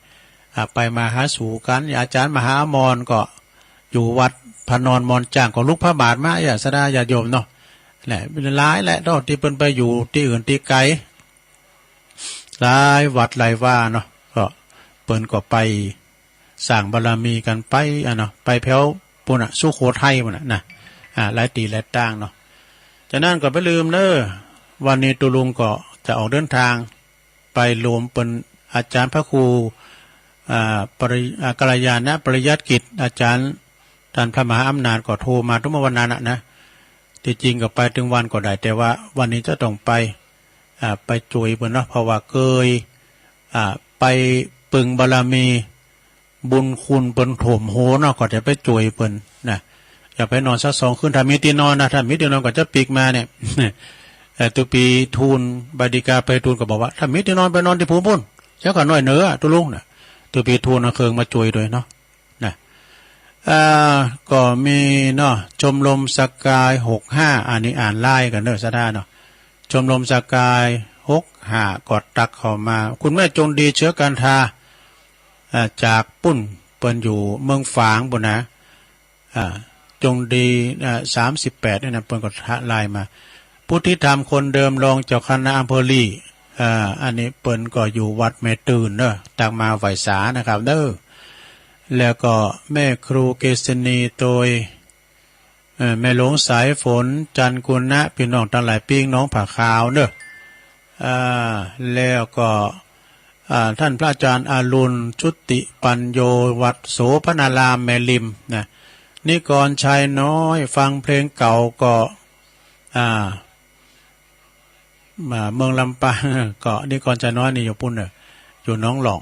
อ่า ไปมาหาสู่กั๋น อาจ๋ารย์มหาอมรก็อยู่วัดพระนอนมอนจ้าง ก็ลุกพระบาทมา ญาติศรัทธาญาติโยมเนาะ แหละ หลายแหละเนาะ ตี้เปิ้นไปอยู่ตี้อื่นตี้ไก๋ หลายวัดหลายวาเนาะ ก็เปิ้นก็ไปสร้างบารมีกั๋นไปอะเนาะ ไปแผวปู๊นน่ะ สุโขทัยปู๊นน่ะนะ อ่า หลายตี้หลายตางเนาะ ฉะนั้นก็บ่าลืมเน่อ วันนี้ตุ๊ลุงก็จะออกเดินตางไปโฮมเปิ้นอาจ๋ารย์พระครู อ่า ปริ อ่า กัลยาณะปริยัติกิจ อาจ๋ารย์ต้านพระมหาอำนาจก็โทรมาตั้งเมื่อวันนั้นน่ะนะ ตี้จริงก็ไปตึงวันก็ได้ แต่ว่าวันนี้จะต้องไป อ่า ไปจ้วยเปิ้นเนาะ เพราะว่าเกย อ่า ไปปึงบารมี บุญคุณเปิ้นโถมโหเนาะ ก็จะไปจ้วยเปิ้นนะ จะไปนอนสักสองคืน ถ้ามีตี้นอนนะ ถ้ามีตี้นอนก็จะปิ๊กมาเนี่ย เอ่อ ตุ๊ปีทูล บดีกาไพฑูรย์ก็บอกว่า ถ้ามีตี้นอนไปนอนตี้ภูมิปู๊น เสียข้าน้อยเน่อตุ๊ลุงนะ ตุ๊ปีทูลเอาเครื่องมาจ้วยตวยเนาะ นะ อ่า ก็มีเนาะ ชมรมสกายหกห้า อันนี้อ่านไลน์กั๋นเน่อศรัทธาเนาะ ชมรมสกายหกห้า ก็ตั๊กเข้ามา คุณแม่จงดี เชื้อกันทา อ่า จากปู๊น เปิ้นอยู่เมืองฝางปู๊นนะ อ่า จงดี อ่า สามสิบแปด เนี่ยนะ เปิ้นก็ทักไลน์มา พุทธิธรรมคนเดิม รองเจ้าคณะอำเภอลี อ่า อันนี้เปิ้นก็อยู่วัดแม่ตื่นเนาะ ตักมาไหว้สานะครับเด้อ แล้วก็แม่ครูเกษณี โตย เอ่อ แม่หลวงสายฝน จันทร์กุณะ ปี้น้องตังหลายปิ๊งหนองผาขาวเนาะ อ่า แล้วก็ อ่า ต้านพระอาจ๋ารย์อรุณ ชุติปัญโญ วัดโสภณาราม แม่ริมนะ นิกรชัยน้อย ฟังเพลงเก่าก็ อ่า มาเมืองลำปาง ก็นิกรชัยน้อยนี่อยู่ปู๊นเน่อ อยู่หนองหล่อง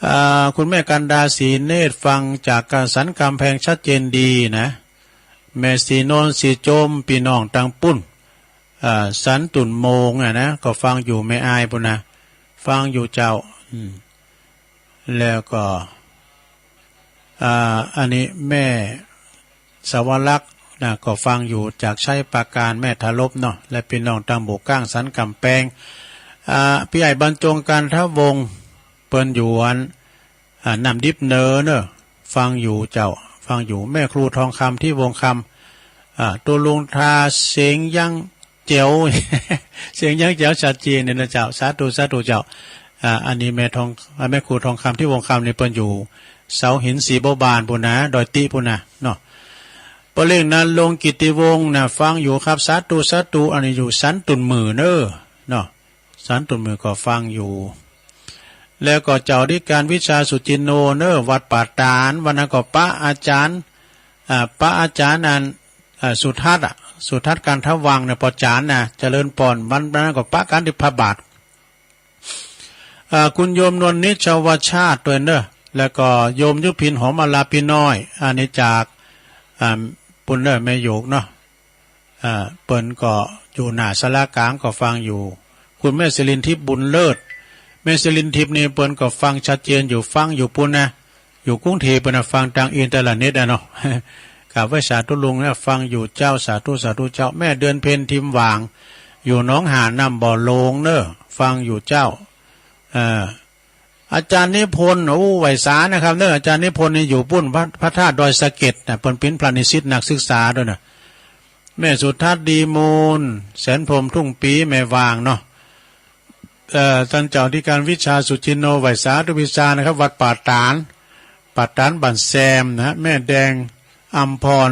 อ่า คุณแม่กันดา ศรีเนตร ฟังจากสันกำแพงชัดเจนดีนะ แม่ศรีนวล ศรีโจม ปี้น้องตังปู๊น อ่า สันตุ่นโมงอะนะ ก็ฟังอยู่ แม่อายปู๊นนะ ฟังอยู่เจ้า อืม แล้วก็ อ่า อันนี้แม่สวรักษ์นะ ก็ฟังอยู่จากชัยปราการ แม่ทารบเนาะ และปี้น้องตังหมู่ก้างสันกำแพง อ่า ปี้ใหญ่บรรจง กันทวงศ์ เปิ้นอยู่อัน อ่า น้ำดิบเหนือเนาะ ฟังอยู่เจ้า ฟังอยู่ แม่ครูทองคำ ทิวงศ์คำ อ่า ตุ๊ลุงทา เสียงยังแจ๋ว เสียงยังแจ๋วชัดเจนเนี่ยนะเจ้า สาธุ สาธุเจ้า อ่า อันนี้แม่ทอง อ่า แม่ครูทองคำ ทิวงศ์คำ นี่เปิ้นอยู่เสาหิน ศรีบัวบานปู๊นนะ ดอยติปู๊นนะเนาะ ป้อเล็ก ณรงค์กิตติวงศ์นะ ฟังอยู่ครับ สาธุ สาธุ อันนี้อยู่สันตุ่นหมื่นเน่อเนาะ สันตุ่นหมื่นก็ฟังอยู่ แล้วก็เจ้าอธิการวิชา สุจินโนเน่อ วัดป่าตาด วันนั้นก็ปะอาจ๋ารย์ อ่า ปะอาจ๋ารย์อัน อ่า สุทัศน์อะ สุทัศน์ กันทวังค์เนี่ย ปอจ๋ารย์นะ เจริญปอน วันนั้นก็ปะกั๋นตี้พระบาท อ่า คุณโยมนวลนิชวชาติตวยเน่อ แล้วก็โยมยุพิน หอมอารา ปี้น้อย อันนี้จาก อ่า ปู๊นเน่อ แม่โยกเนาะ อ่า เปิ้นก็อยู่หน้าศาลากลางก็ฟังอยู่ คุณแม่สิรินทิพย์ บุญเลิศ แม่สิรินทิพย์นี่เปิ้นก็ฟังชัดเจนอยู่ ฟังอยู่ปู๊นนะ อยู่กรุงเทพฯปู๊นนะ ฟังตางอินเทอร์เน็ตอะเนาะ กราบไหว้สาตุ๊ลุงนะ ฟังอยู่เจ้า สาธุ สาธุเจ้า แม่เดือนเพ็ญ ทิมหว่าง อยู่หนองหาน น้ำบ่อโลงเน่อ ฟังอยู่เจ้า เอ่อ อาจ๋ารย์นิพนธ์ โอ้ ไหว้สานะครับเน่อ อาจ๋ารย์นิพนธ์นี่อยู่ปู๊น พระ พระธาตุดอยสะเก็ดนะ เปิ้นเป๋นพระนิสิตนักศึกษาตวยนะ แม่สุทัศน์ ดีมูล แสนพรหม ทุ่งปี แม่หว่างเนาะ เอ่อ ต้านเจ้าอธิการวิชา สุจินโน ไหว้สาตุ๊วิชานะครับ วัดป่าตาด ป่าตาดบ้านแซมนะ แม่แดง อำพร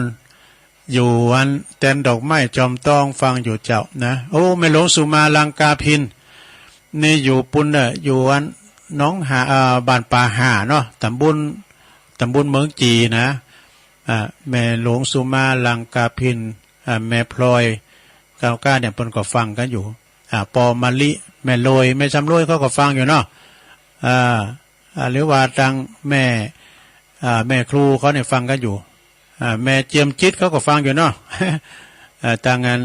อยู่อันแตนดอกไม้จอมตอง ฟังอยู่เจ้านะ โอ้ แม่หลวงสุมา ลังกาภิน นี่อยู่ปู๊นเน่อ อยู่อันหนองหา เอ่อ บ้านป่าห่าเนาะ ตำบล ตำบลเมืองจีนะ อ่า แม่หลวงสุมา ลังกาภิน อ่า แม่พลอย เก้าก้าเนี่ย เปิ้นก็ฟังกั๋นอยู่ อ่า ปอมะลิ แม่โรย แม่จำโรย เขาก็ฟังอยู่เนาะ อ่า อ่า หรือว่าตางแม่ อ่า แม่ครูเขาเนี่ยฟังกั๋นอยู่ อ่า แม่เจียมจิตเขาก็ฟังอยู่เนาะ อ่า ตางอัน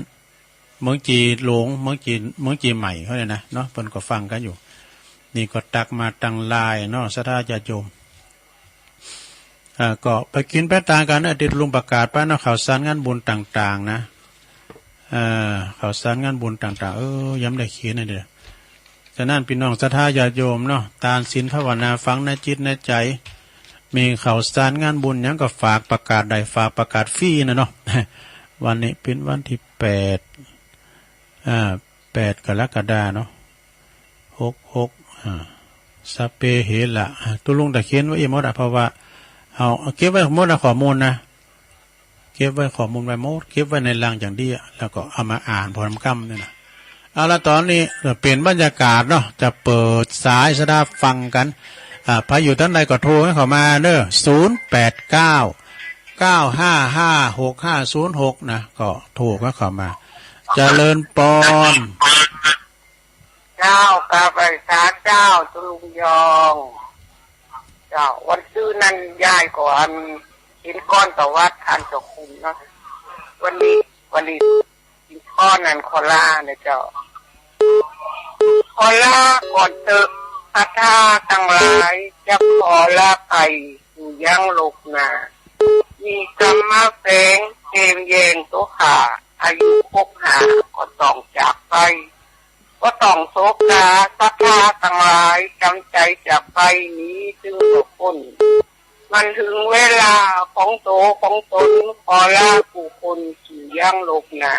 เมืองจีนหลวง เมืองจีน เมืองจีนใหม่เขาเนี่ยนะเนาะ เปิ้นก็ฟังกั๋นอยู่ นี่ก็ตักมาตางไลน์เนาะ ศรัทธาญาติโยม อ่า ก็ไปกิ๋นไปตางกั๋นนะ ตี้ลุงประกาศไปเนาะ ข่าวสารงานบุญต่างๆ นะ อ่า ข่าวสารงานบุญต่างๆ เออ ยังบ่ได้เขียนนะเด้อ ฉะนั้นปี้น้องศรัทธาญาติโยมเนาะ ตานศีลภาวนา ฝังในจิตในใจ๋ มีข่าวสารงานบุญหยังก็ฝากประกาศได้ ฝากประกาศฟรีนะเนาะ วันนี้เป๋นวันตี้แปด อ่า แปดกรกฎาเนาะ หกหก อ่า สัพเพเหระ อ่า ตุ๊ลุงตะเขียนไว้หมดอะ เพราะว่าเอา เอาเก็บไว้หมดอะ ข้อมูลนะ เก็บไว้ข้อมูลไว้หมด เก็บไว้ในลังอย่างดีอะ แล้วก็เอามาอ่านพร้อมกั๋นเนี่ยนะ เอาละ ต๋อนนี้เป๋นบรรยากาศเนาะ จะเปิดสายศรัทธาฟังกั๋น อ่า ใผอยู่ตางใดก็โทรหื้อเข้ามาเน้อ ศูนย์แปดเก้า เก้าห้าห้า หกห้าศูนย์หก นะ ก็โทรหื้อเข้ามา เจริญปอน เจ้า กราบไหว้สาเจ้า ตุ๊ลุงยอง เจ้า วันซืนนั้นยายก็อันเห็นก้อนตวัดอันเจ้าคุณเนาะ วันนี้ วันนี้เห็นก้อนอันขอลานะเจ้า ขอลาก่อนเต๊อะ ศรัทธาตังหลาย จะขอลาไปสู่ยังโลกหน้า มีกรรมมาแฝง เกมแย่งโตข้า อายุครบห้า ก็ต้องจากไป บ่ต้องโศกา ศรัทธาตังหลาย จ๋ำใจ๋จากไป หนีจึงบ่ป๊น มันเถิงเวลาของโตของตน ขอลากู้คนสู่ยังโลกหน้า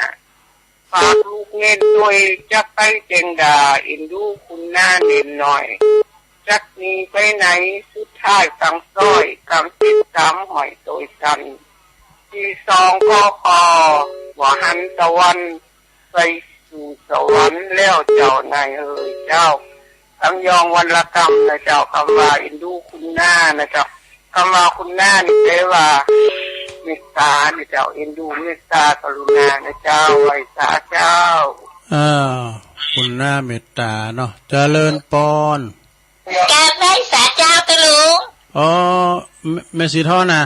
ฝากลูกเณรตวย จักไปแจ้งด่า เอ็นดูคุณน้าเณรน้อย จักหนีไปไหน สุดท้ายต้องซ้อย กำสิบสามห้อยโตยตัน ตีสอง กข บ่หันตะวัน ไปสู่สวรรค์แล้วเจ้านายเอ๋ยเจ้า กำยองวรรณกรรมนะเจ้า กำว่าเอ็นดูคุณน้านะเจ้า กำว่าคุณน้านี่แปลว่าเมตตานะเจ้า เอ็นดูเมตตากรุณานะเจ้า ไหว้สาเจ้า อ่า คุณน้าเมตตาเนาะ เจริญปอน กราบไหว้สาเจ้าตุ๊ลุง อ๋อ แม่ แม่สีทองนะ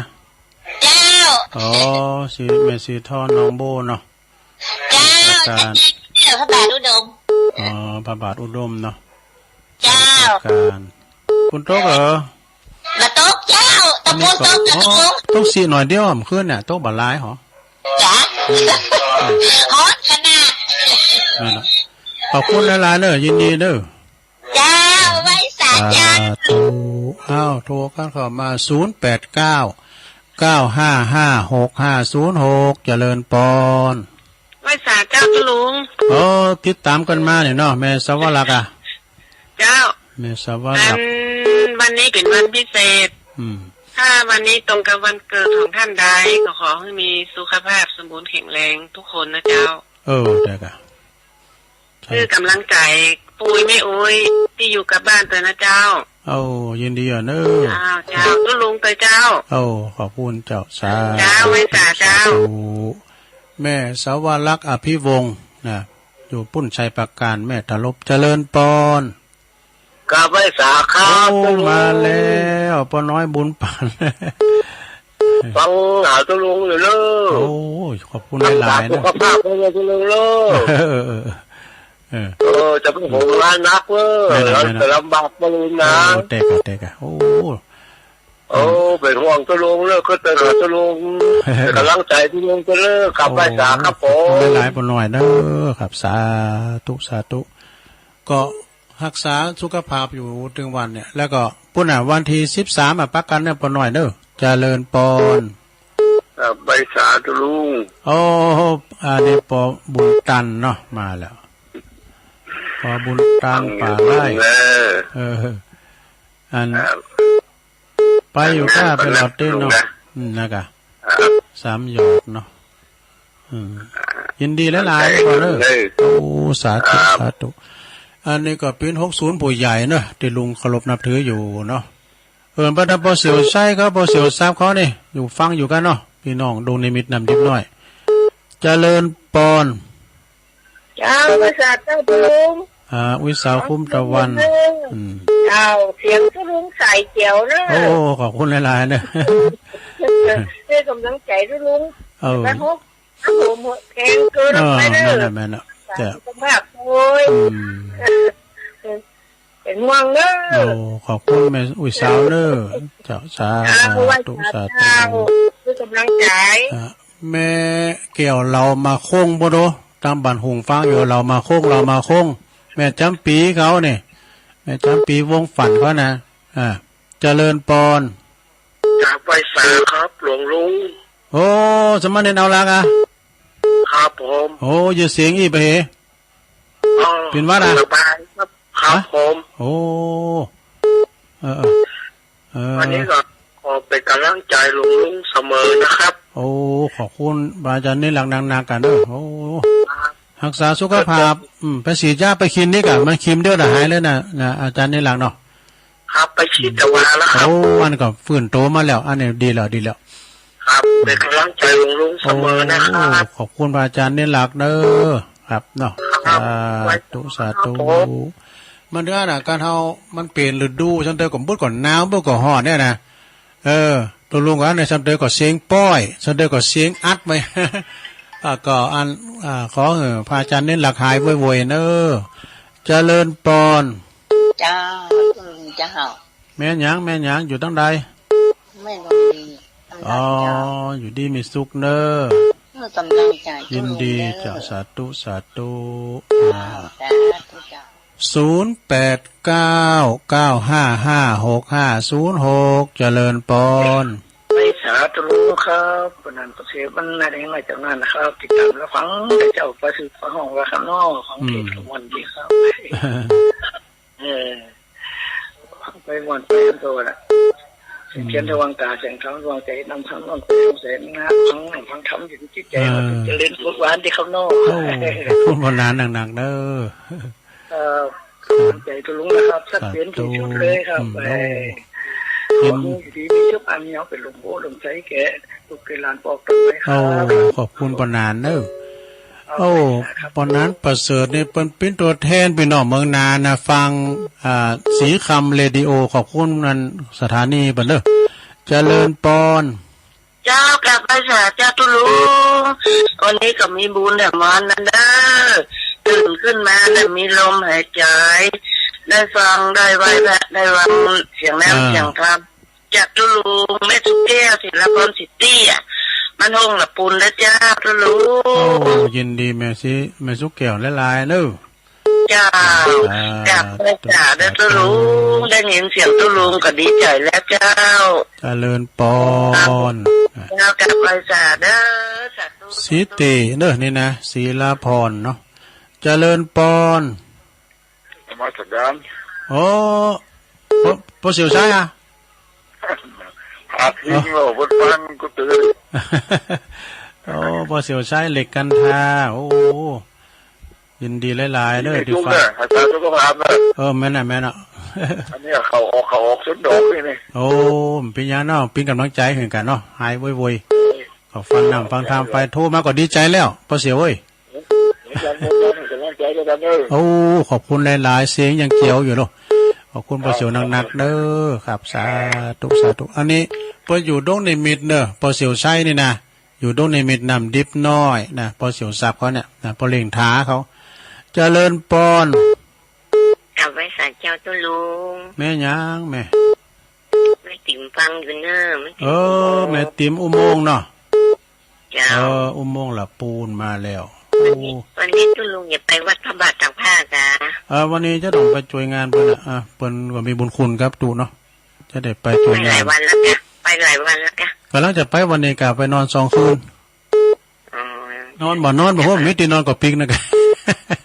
เจ้า อ๋อ สี แม่สีทองหนองโบ้เนาะ เจ้า อาจารย์ เจ้า พระบาทอุดม อ๋อ พระบาทอุดมเนาะ เจ้า อาจารย์ ฝนตกเหรอ บ่ตกเจ้า ตะปูนตก อันนี้ก็ เจ้า อ๋อ ตะปูน ตกสีหน่อยเดียว เมื่อคืนเนี่ย ตกบ่หลายหรอ จ้ะ อืม ฮ้อนขนาด นั่นน่ะ ขอบคุณหลายๆ เด้อ ยินดีเด้อ เจ้า ไหว้สาเจ้า สาธุ อ้าว โทรกันเข้ามา ศูนย์แปดเก้า เก้าห้าห้า หกห้าศูนย์หก เจริญปอน ไหว้สาเจ้าตุ๊ลุง เออ ติดต๋ามกั๋นมาเนี่ยเนาะ แม่สาวรักษ์อะ เจ้า แม่สาวรักษ์ อัน วันนี้เป๋นวันพิเศษ อืม ถ้าวันนี้ตรงกับวันเกิดของท่านใด ก็ขอให้มีสุขภาพสมบูรณ์แข็งแรงทุกคนนะเจ้า เออ ได้กะ หื้อกำลังใจ๋ ปุ้ยแม่อุ๊ย ตี้อยู่กับบ้านเต๊อะนะเจ้า เอ้า ยินดีอ่ะเน้อ เจ้า เจ้า ตุ๊ลุงเต๊อะเจ้า เอ้า ขอบคุณเจ้า สาธุ เจ้า ไหว้สาเจ้า สาธุ แม่สาวรักษ์ อภิวงศ์นะ อยู่ปุ้นชัยปราการ แม่ทารพ เจริญปอน กราบไหว้สาครับ โอ้ ตุ๊ลุง มาแล้ว ป้อน้อยบุญปัน ฟังหาตุ๊ลุงอยู่เน้อ โอ้ย ขอบคุณหลายๆ นะ สุขภาพดีตุ๊ลุงเน้อ เออ เออ เออ จะเป็นห่วงงานหนักเน้อ แม่นน่ะ แม่นน่ะ จะลำบากตุ๊ลุงนะ เออ เต๊อะกะ เต๊อะกะ โอ้ โอ้ เป๋นห่วงตุ๊ลุงเน้อ คือเป๋นห่วงตุ๊ลุง เป๋นก๋ำลังใจ๋ตุ๊ลุงเน้อ กราบไหว้สาครับผม โอ้ ขอบคุณหลายๆ ป้อน้อยเน้อ ครับ สาธุ สาธุ ก็ ฮักษาสุขภาพอยู่ตึงวันเนี่ย แล้วก็ปุ้นน่ะ วันตี้สิบสามอ่ะ ปะกั๋นเนี่ย ป้อน้อยเน้อ เจริญปอน ครับ ไหว้สาตุ๊ลุง โอ้ อันนี้ป้อบุญตันเนาะ มาแล้ว ป้อบุญตัน ฟังอยู่ ป่าไร่ เน้อ เออ อัน ครับ ไปอยู่ก้า ไปหลอดเต้นเนาะ นะ อืม นะกะ ครับ สามหยอดเนาะ อืม ยินดีหลายๆ ขอบคุณเน้อ เน้อ โอ้ สาธุ ครับ สาธุ อันนี้ก็เป๋นหกศูนย์ผู้ใหญ่เนาะ ตี้ลุงเคารพนับถืออยู่เนาะ เออ บรรดาป้อเสี่ยวไส้เขา ป้อเสี่ยวทรัพย์เขานี่ อยู่ฟังอยู่กั๋นเนาะ ปี้น้องดงนิมิตรน้ำดิบน้อย เจริญปอน เจ้า ไหว้สาเจ้าตุ๊ลุง อ่า อุ๊ยสาวคุ้มตะวัน อืม เจ้า เสียงตุ๊ลุงใสแจ๋วเนอะ โอ้ ขอบคุณหลายๆ เนอะ ให้ก๋ำลังใจ๋ตุ๊ลุง เออ ไปฮบ ครับผม แข็งเกินไปเนอะ เออ แม่นน่ะ แม่นน่ะ เจ้า สุขภาพโอ้ย อืม เป๋นห่วงเนอะ โอ้ ขอบคุณแม่อุ๊ยสาวเนอะ เจ้า สาธุ สาธุ เจ้า เป๋นก๋ำลังใจ๋ อ่ะ แม่แก้วเหล่าหมากโค้งบ่โด ตางบ้านหุงฟังอยู่ เหล่าหมากโค้ง เหล่าหมากโค้ง แม่จ๋ำปี๋เขาเนี่ย แม่จ๋ำปี๋วงศ์ฝันเขานะ อ่า เจริญปอน กราบไหว้สาครับ หลวงลุง โอ้ สมณเณรเอาหลักอะ ครับผม โอ้ อยู่เสียงอี้ไปเห อ๋อ เป๋นหวัดอะ สบายครับ ครับ ฮะ ผม โอ้ เออ เออ เออ วันนี้ก็ขอเป๋นก๋ำลังใจ๋หลวงลุงเสมอนะครับ โอ้ ขอบคุณอาจ๋ารย์เณรหลักหนักๆ กั๋นเนอะ โอ้ ครับ ฮักษาสุขภาพ อืม ไปฉีดยาไปคลินิกอะ มันคลินิกเดียวน่ะหายเลยน่ะ น่ะ อาจ๋ารย์เณรหลักเนาะ ครับ ไปฉีดตะวาแล้วครับ โอ้ อันก็ฟื้นโตมาแล้ว อันนี้ดีแล้ว ดีแล้ว ครับ เป๋นก๋ำลังใจ๋หลวงลุงเสมอนะครับ โอ้ ขอบคุณพระอาจ๋ารย์เณรหลักเนอะ ครับเนาะ ครับ สาธุ สาธุ ครับผม มันเดี๋ยวน่ะ ก๋านเฮามันเป๋นฤดู ซั้นเตื้อก็บ่าก่อนหนาว บ่าก่อนฮ้อนเนี่ยนะ เออ ตุ๊ลุงก็ในซั้นเตื้อก็เสียงป้อย ซั้นเตื้อก็เสียงอัดไว้ อ่า ก็อัน อ่า ขอหื้อพระอาจ๋ารย์เณรหลักหายไวๆ เนอะ เจริญปอน เจ้า ตุ๊ลุงเจ้า แม่นหยัง แม่นหยัง อยู่ตังใด แม่นดี อ๋อ อยู่ดีมีสุขเนอะ เออ กำลังใจ๋ ยินดี ตุ๊ลุงเนอะ เจ้า สาธุ สาธุ อ่า สาธุเจ้า ศูนย์แปดเก้า เก้าห้าห้า หกห้าศูนย์หก เจริญปอน ไหว้สาตุ๊ลุงครับ วันนั้นก็เสียมันน่าจะมาจากนั้นนะครับ ติดต๋ามรับฟังแต่เจ้าไปสืบฟังห้องว่าข้างนอกของเทศน์ อืม ของวันดีครับ เออ ไปม่วนไปกั๋นตั๊วละ อืม เสียงเทียนสว่างต๋า เสียงธรรมสว่างใจ๋ นำธรรมนำไปสงสัยนะ ฟังธรรม ฟังธรรมอยู่ในจิตใจ๋ เออ เจริญสุขหวานดีครับเนาะ โอ้ ขอบคุณปานนั้นหนักๆ เด้อ เอ่อ ขอบใจ๋ตุ๊ลุงนะครับ สักเป๋นที่สุดเลยครับ สาธุ อืม เอ่อ โอ้ ขอหื้ออยู่ดีมีสุข อันนี้เอาเป๋นหลวงปู่หลวงใจ๋แก่ลูกแก่หลานปอกต่อไปครับ โอ้ ขอบคุณปานนั้นเนอะ โอ้ ปานนั้นประเสริฐนี่เปิ้นเป๋นตั๋วแทนปี้น้องเมืองนานนะ ฟัง อ่า สีคำเรดิโอ ขอบคุณนั่นสถานีเปิ้นเด้อ เจริญปอน เจ้า กราบไหว้สาเจ้าตุ๊ลุง วันนี้ก็มีบุญแถมวันนั้นเด้อ ตื่นขึ้นมาแล้วมีลมหายใจ๋ ได้ฟัง ได้ไหว้พระ ได้ฟังเสียงน้ำ อ่า เสียงธรรม จากตุ๊ลุง แม่สุแก้ว ศิลปรสิทธิอะ บ้านห้องละปูนนะเจ้าตุ๊ลุง โอ้ ยินดีแม่สิ แม่สุแก้วหลายๆ เนอะ เจ้า สาธุ กราบไหว้สาเด้อตุ๊ลุง ได้ยินเสียงตุ๊ลุงก็ดีใจ๋แล้วเจ้า เจริญปอน เจ้า กราบไหว้สาเด้อ สาธุ สิติเนอะ นี่นะ ศิลาพรเนาะ เจริญปอน นมัสก๋าน โอ้ ป้อ ป้อเสี่ยวใช้อะ พาดพิง โอ้ เปิ้นฟังกูตื่น โอ้ ป้อเสี่ยวใช้เหล็กกันทา โอ้ ยินดีหลายๆ เด้อ ตี้ฟัง ฮักษาสุขภาพเนอะ เออ แม่นน่ะ แม่นน่ะ อันนี้เข้าออก เข้าออกสุดดอกนี่นี่ โอ้ เป๋นหยังเนาะ เป๋นก๋ำลังใจ๋หื้อกั๋นเนาะ หายไวๆ ก็ฟังน้ำฟังธรรมไป โทรมาก็ดีใจ๋แล้ว ป้อเสี่ยวเอ้ย เหมือนกั๋น เหมือนกั๋น ก๋ำลังใจ๋ตวยกั๋นเด้อ โอ้ ขอบคุณหลายๆ เสียงยังแจ๋วอยู่เนาะ ขอบคุณป้อเสี่ยวหนักๆ เด้อ ครับ สาธุ สาธุ อันนี้เปิ้นอยู่ดงนิมิตรเนอะ ป้อเสี่ยวใช้นี่นะ อยู่ดงนิมิตรน้ำดิบน้อยนะ ป้อเสี่ยวสับเขาเนี่ยนะ ป้อเล่งถาเขา เจริญปอน กราบไหว้สาเจ้าตุ๊ลุง แม่หยังแม่ แม่ติ๋มฟังอยู่เนอะ แม่ติ๋ม เออ อุโมงค์ แม่ติ๋มอุโมงค์เนาะ เจ้า เออ อุโมงค์ละปูนมาแล้ว วันนี้ โอ้ วันนี้ตุ๊ลุงจะไปวัดพระบาทตากผ้ากา เออ วันนี้จะต้องไปจ้วยงานเปิ้นน่ะ อ่ะ เปิ้นก็มีบุญคุณกับตุ๊เนาะ จะได้ไปจ้วยงาน ไปหลายวันแล้วกะ ไปหลายวันแล้วกะ ก๋ำลังจะไปวันนี้กะ ไปนอนสองคืน อ๋อ นอนบ่นอนบ่ฮู้ มีตี้นอนก็ปิ๊กนะกะ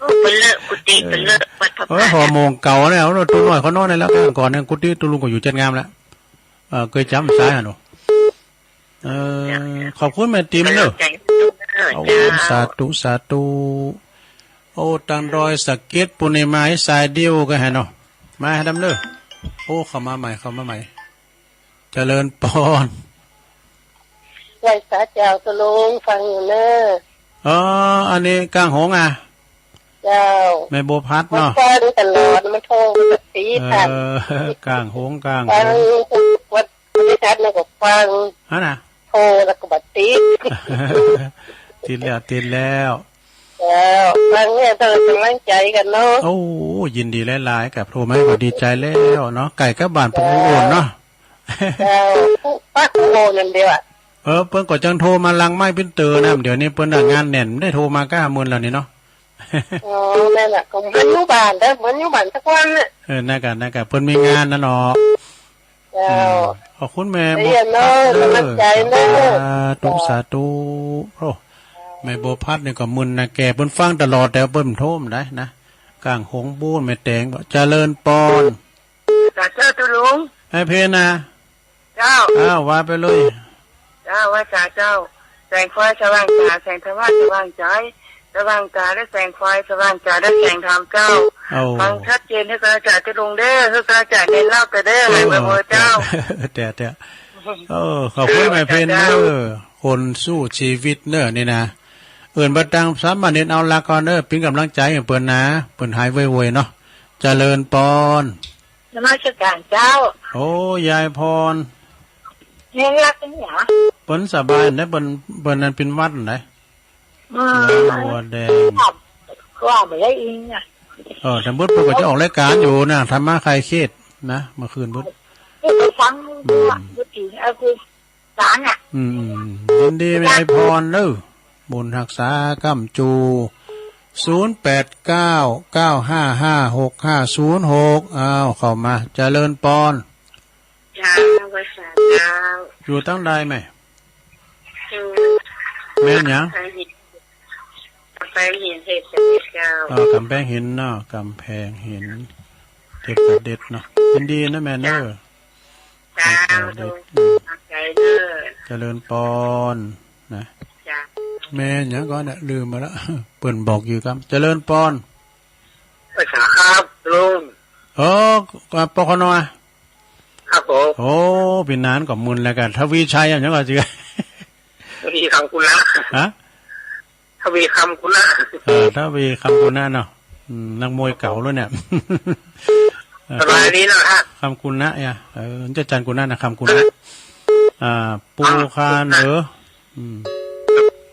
โอ้ เปิ้นเลิกกุฏิ เออ เปิ้นเลิกวัดพระบาท เออ หอโมงเก่าแล้ว ตุ๊น้อยเขานอนได้แล้วกะ ก่อนนั้นกุฏิตุ๊ลุงก็อยู่จัดงามแล้ว เออ เกยจ๋ำสายหั้นเนาะ เออ ขอบคุณแม่ติ๋มเนอะ โอ้ สาธุ สาธุ โอ้ ตังดอยสะเก็ดปูนนี่มาสายเดียวกั๋นหั้นเนาะ มาหั้นดำเนอะ โอ้ เข้ามาใหม่ เข้ามาใหม่ เจริญปอน ไหว้สาเจ้าตุ๊ลุงฟังอยู่เนอะ อ๋อ อันนี้กางหงส์อะ เจ้า แม่บัวพัดเนาะ มันฟังตลอด มันโทรมาติด เออ กั๋างหงกั๋างหง ฟังทุกวัน ไม่ชัดแล้วก็ฟัง ฮะนะ โทรแล้วก็บ่ติด ติดแล้ว ติดแล้ว เจ้า ฟังเนี่ยต้องให้ก๋ำลังใจ๋กั๋นเนาะ โอ้ ยินดีหลายๆ กับโทรมาก็ดีใจ๋แล้วเนาะ ใก้กับบ้านป้อกู้โอนเนาะ เจ้า ป้อกู้โอนอันเดียวอะ เออ เปิ้นก็จังโทรมาหลังไมค์ปิ้นเต๋อนะ เดี๋ยวนี้เปิ้นน่ะงานแน่น บ่ได้โทรมาก้าเมินแล้วนี่เนาะ อ๋อ นั่นแหละ ก็เหมือนอยู่บ้านเด้อ เหมือนอยู่บ้านสักวันน่ะ เออ นั่นกะ นั่นกะ เปิ้นมีงานนั่นเนาะ เจ้า อืม ขอบคุณแม่ เรียนเนาะ บัวพัดเด้อ ก๋ำลังใจ๋เนาะ สาธุ สาธุ โอ้ แม่บัวพัดนี่ก็มึนนะ แก่เปิ้นฟังตลอด แต่เปิ้นโทรมาได้นะ กั๋างหงปู๊น แม่แตง เจริญปอน สาธุเจ้าลุง ไอ้เพนนะ เจ้า อ้าว ว่าไปเลย เจ้า ไหว้สาเจ้า แสงไฟสว่างต๋า แสงธรรมะสว่างใจ๋ สว่างต๋าด้วยแสงไฟ สว่างใจ๋ด้วยแสงธรรมเจ้า โอ้ ฟังชัดเจน หื้อก๋ำลังใจ๋เจ้าลุงเด้อ หื้อก๋ำลังใจ๋เน้นเล่าเตอะเด้อ เออ ไหว้เบอร์เจ้า เตี้ย เตี้ย เออ ขอบคุณแม่เพนเนอะ คนสู้ชีวิตเนอะนี่นะ เอิ้นบ่ตังสามารถเน้นเอาหลักก่อนเนอะ เป๋นก๋ำลังใจ๋หื้อเปิ้นนะ เปิ้นหายไวๆ เนาะ เจริญปอน นมัสก๋ารเจ้า โอ้ ยายพร เน้นหลักนี่หรอ เปิ้นสบายนะ เปิ้น เปิ้นนั่นเป๋นหวัดนะ อืม ยายบัวแดง ก็บ่ได้อินน่ะ เออ แต่เปิ้น เปิ้นก็จะออกรายก๋านอยู่นะ ธรรมะคลายเครียดนะ เมื่อคืนเปิ้น เปิ้นฟัง อืม เปิ้นอิน เอาคือ สารน่ะ อืม อืม อืม ยินดีแม่พรเนอะ บุญฮักษาก้ำจู๋ ศูนย์แปดเก้า เก้าห้าห้า หกห้าศูนย์หก อ้าว เข้ามา เจริญปอน เจ้า ไหว้สาเจ้า อยู่ตังใดแม่ อยู่ แม่นหยัง กำแพงหิน กำแพงหิน เขตเจ็ดสิบเก้า อ๋อ กำแพงหินเนาะ กำแพงหิน เขตเจ็ดสิบเก้าเนาะ ยินดีนะแม่เนอะ เจ้า เจ้า เขตเจ็ดสิบเก้า เด้อ อืม ขอบใจ๋เด้อ เจริญปอนนะ เจ้า แม่หยังก่อเนี่ย ลืมไปแล้ว เปิ้นบอกอยู่ครับ เจริญปอน ไหว้สาครับลุง เออ ปคณ. ครับผม โอ้ เป๋นนานก็มึนแล้วกั๋น ทวีชัยอะหยังก่อจื้อ ทวีคำคุณนะ ฮะ ทวีคำคุณนะ เออ ทวีคำคุณนะเนาะ อืม นักมวยเก่าแล้วเนี่ย เออ สบายดีเนาะฮะ คำคุณนะเนี่ย เออ เจ้าจันคุณนะนะ คำคุณนะ อ่า ปู่คานเหรอ อืม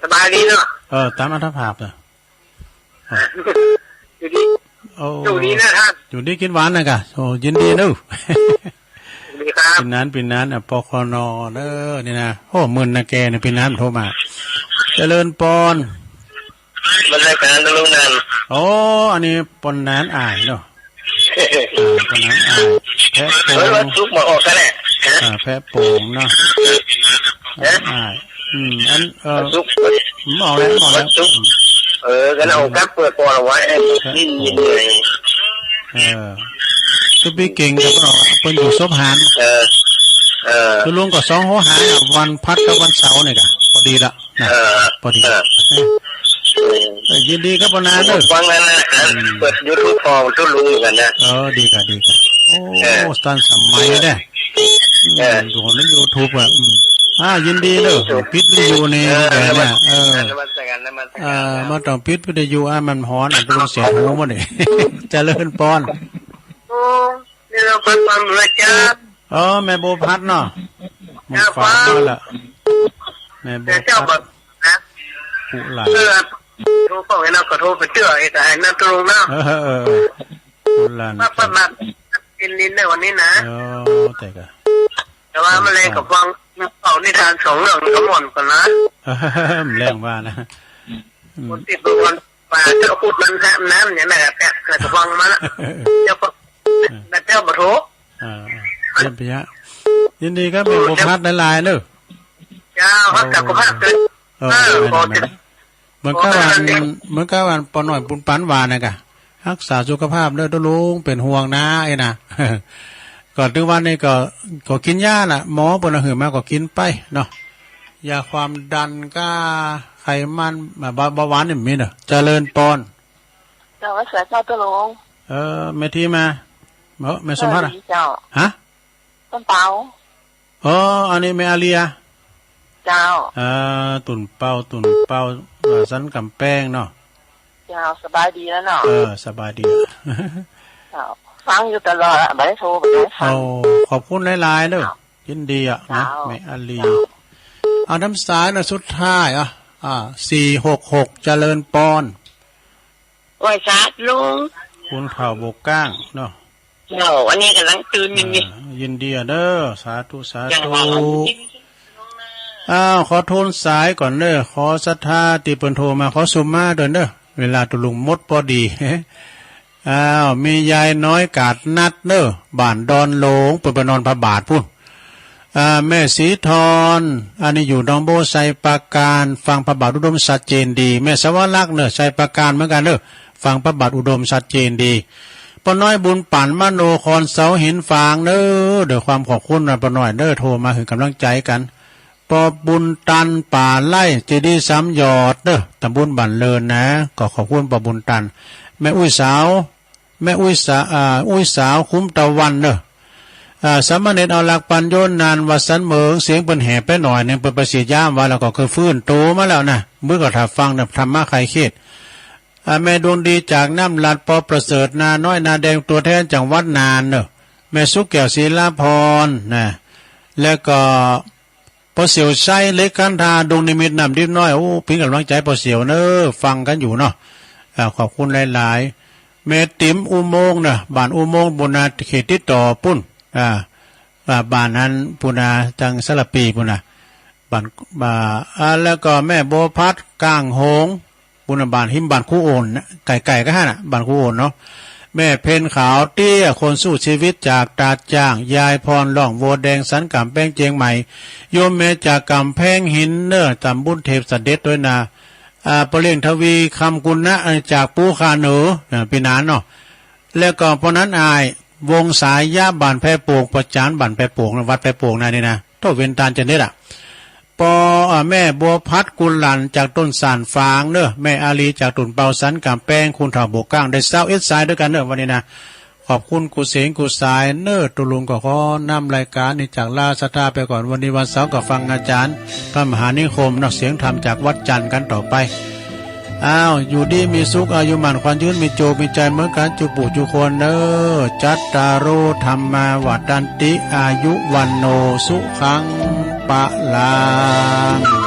สบายดีเนาะ เออ ต๋ามอัตภาพเนาะ อยู่ดี โอ้ อยู่ดีนะท่าน อยู่ดีกิ๋นหวานนะกะ โอ้ ยินดีเนอะ ยินดีครับ เป๋นนาน เป๋นนาน อ่ะ ปคณ. เนอะ นี่นะ โอ้ มึนนะแกเนี่ย เป๋นนานโทรมา เจริญปอน บ่ได้ก๋านลุงนั่น โอ้ อันนี้ปอนนานอ้ายเนาะ อ่า ปอนนานอ้าย แพะโป่ง เฮ้ย วันศุกร์มาออกกั๋นแหละ ฮะ อ่า แพะโป่งเนาะ ฮะ อ้าย อืม อัน เอ่อ วันศุกร์ อืม ออกแล้ว ออกแล้ว วันศุกร์ อืม เออ ก็เอากลับเปิดปอนเอาไว้ แพะโป่ง นี่ยินเลย เออ ตุ๊ปี้เก่งก็เปิ้นออก เปิ้นอยู่ศพหาน เออ เออ ตุ๊ลุงก็สองหัวหานอะ วันพัดกับวันเสาร์นี่กะ พอดีละ นะ เออ พอดี เออ เออ ยินดีกับปอนนานเนอะ ฟังนั่นนะ อืม เปิดยูทูบของตุ๊ลุงเหมือนกั๋นนะ เออ ดีกะ ดีกะ โอ้ เออ ตันสมัยเด้ เออ อืม ดูในยูทูบอะ อืม อ่า ยินดีเนอะ YouTube ปิดวิทยุนี่ เออ เดี๋ยวเนี่ย นมัสการ เออ นมัสการ เออ ครับ บ่ต้องปิดวิทยุอะ มันฮ้อนอะ ตุ๊ลุงเสียหูหมดนี่ เจริญปอน โอ้ เจริญปอน ปอนเลยจ้า เออ แม่บัวพัดเนาะ เจ้า มึงฟังมาละ แม่บัวพัด เจ้าบอกนะ กุหลาบ เออ โทรเข้าไปเนาะ ก็โทรไปเตื้อไอ้ต๋าไอ้นั่นตุ๊ลุงเนาะ เออ เออ เออ กุหลาบ มาเปิดมา กินลิ้นในวันนี้นะ เออ แต่กะ แต่ว่ามันแลก็ฟัง เป่านิทานสองเรื่องก็ม่วนกั๋นนะ แม่นว่านะ อืม คนติดบางวัน ป่าเจ้าพูดมันแทบน้ำเนี่ยแหละ แต่ก็ฟังมาละ เจ้าก็ เออ แต่เจ้าบ่โทร อ่า เยี่ยมไปฮะ ยินดีกับแม่บัวพัดหลายๆเนอะ เจ้า ขอบคุณมากเลย เออ เออ แม่นๆ ขอติด เหมือนกับอัน ขอติด เหมือนกับอันป้อน้อยบุญปันว่านะกะ ฮักษาสุขภาพเด้อตุ๊ลุง เป๋นห่วงนะไอ้นะ ก็ถึงวันนี้ก็ ก็กิ๋นยาล่ะ หมอเปิ้นเอาหื้อมาก็กิ๋นไปเนาะ ยาความดันก้า ไขมัน เบา เบาหวานนี่มีเนาะ เจริญปอน เจ้า ไหว้สาเจ้าตุ๊ลุง เออ แม่ทีมา เออ แม่สมภัทรอะ เออ ดีเจ้า ฮะ ต้นเปา อ๋อ อันนี้แม่อาเลีย เจ้า เออ ตุ่นเปา ตุ่นเปา เออ สันก๋ำแปงเนาะ เจ้า สบายดีแล้วเนาะ เออ สบายดี เจ้า ฟังอยู่ตลอดอะ บ่ได้โทร บ่ได้ฟัง โอ้ ขอบคุณหลายๆ เด้อ เจ้า ยินดีอะนะ เจ้า แม่อาลี เจ้า เอานำสายนะ สุดท้ายอะ อ่า สี่หกหก เจริญปอน ไหว้สาลุง คุณเฒ่าบกก้างเนาะ เจ้า อันนี้ก่ำลังตื่นอยู่นี่ อ่า ยินดีอะเด้อ สาธุ สาธุ เจ้า อ้าว ขอโทนสายก่อนเด้อ ขอศรัทธาตี้เปิ้นโทรมา ขอสุมมาด้วยเด้อ เวลาตุ๊ลุงหมดปอดี อ้าว มียายน้อยกาดนัดเด้อ บ้านดอนหลง เปิ้นไปนอนพระบาทพู้น อ่า แม่ศรีทร อันนี้อยู่หนองโบ้ ไชยปราการ ฟังพระบาทอุดมชัดเจนดี แม่สวรักษ์เน่อ ไชยปราการเหมือนกั๋นเน่อ ฟังพระบาทอุดมชัดเจนดี ป้อน้อยบุญปั่น มโนคร เสาหินฝางเน่อ ด้วยความขอบคุณนะป้อน้อยเน่อ โทรมาหื้อก๋ำลังใจ๋กั๋น ป้อบุญตัน ป่าไร่ เจดีย์สามหยอดเน่อ ตำบลบ้านเรินนะ ก็ขอบคุณป้อบุญตัน แม่อุ้ยสาว แม่อุ้ยสา อ่า อุ้ยสาวคุ้มตะวันเน่อ อ่า สามเณรเอาหลักปัญโญนาน วัดสันเหมิง เสียงเปิ้นแหบไปหน่อยนึ่ง เปิ้นไปฉีดยามาแล้วก็คือฟื้นโตมาแล้วนะ มื้อก็ถ้าฟังเน่อ ธรรมะไขเขต อ่า แม่ดวงดีจากน้ำหลัด ปอประเสริฐ นาน้อยนาแดง ตั๋วแทนจังหวัดน่านเน่อ แม่สุขแก้ว ศิลาพร นะ แล้วก็ ป้อเสี่ยวไชย เหล็กคันธา ดงนิมิตร น้ำดิบน้อย โอ้ เปิ้นก๋ำลังใจ๋ป้อเสี่ยวเน่อ ฟังกั๋นอยู่เนาะ อ่า ขอบคุณหลายๆ แม่ติ๋มอุโมงค์เน่อ บ้านอุโมงค์ปู้นนา เขตติดต่อปู้น อ่า อ่า บ้านนั้นปู้นนา ตังสารภีปู้นนา บ้าน อ่า อ่า แล้วก็แม่บัวพัด ก้างหงส์ ปู้นนา บ้านหิมบ้านครูโอนนะ ใก้ๆ กั๋นหั้นน่ะ บ้านครูโอนเนาะ แม่เพ็ญขาวเตี้ย คนสู้ชีวิตจากตาดจ้าง ยายพร ร่องวัวแดง สันก๋ำแปง เจียงใหม่ โยมแม่จากก๋ำแพงหินเน่อ ตำบลเทพเสด็จด้วยนะ อ่า ป้อเลี้ยงทวี คำกุณะ จากปู้คาเหนือ อ่า ปี้หนานเนาะ แล้วก็ป้อนั้นอ้าย วงศ์สายะ บ้านแพโป่ง ป้อจ๋ารย์บ้านแพโป่งนะ วัดแพโป่งนะนี่นะ โต้เว้นตานจะเน็ดอะ ป้อ อ่า แม่บัวพัด กุลหลั่น จากต้นส่านฝางเน่อ แม่อาลีจากตุ่นเปา สันก๋ำแปง คุณเฒ่าบกก้าง ได้ซาวเอ็ดสายด้วยกั๋นเน่อ วันนี้นะ ขอบคุณกู้เสียงกู้สายเน่อ ตุ๊ลุงก็ขอนำรายก๋านนี้จากลาศรัทธาไปก่อน วันนี้วันเสาร์ก็ฟังอาจ๋ารย์พระมหานิคมเนาะ เสียงธรรมจากวัดจันทร์กั๋นต่อไป อ้าว อยู่ดีมีสุข อายุหมั้นขวัญยืน มีโจคมีชัยเหมือนกั๋น จุ๊ปู่จุ๊คนเน่อ จัตตาโร ธัมมา วัฑฒันติ อายุ วัณโณ สุขัง พะลัง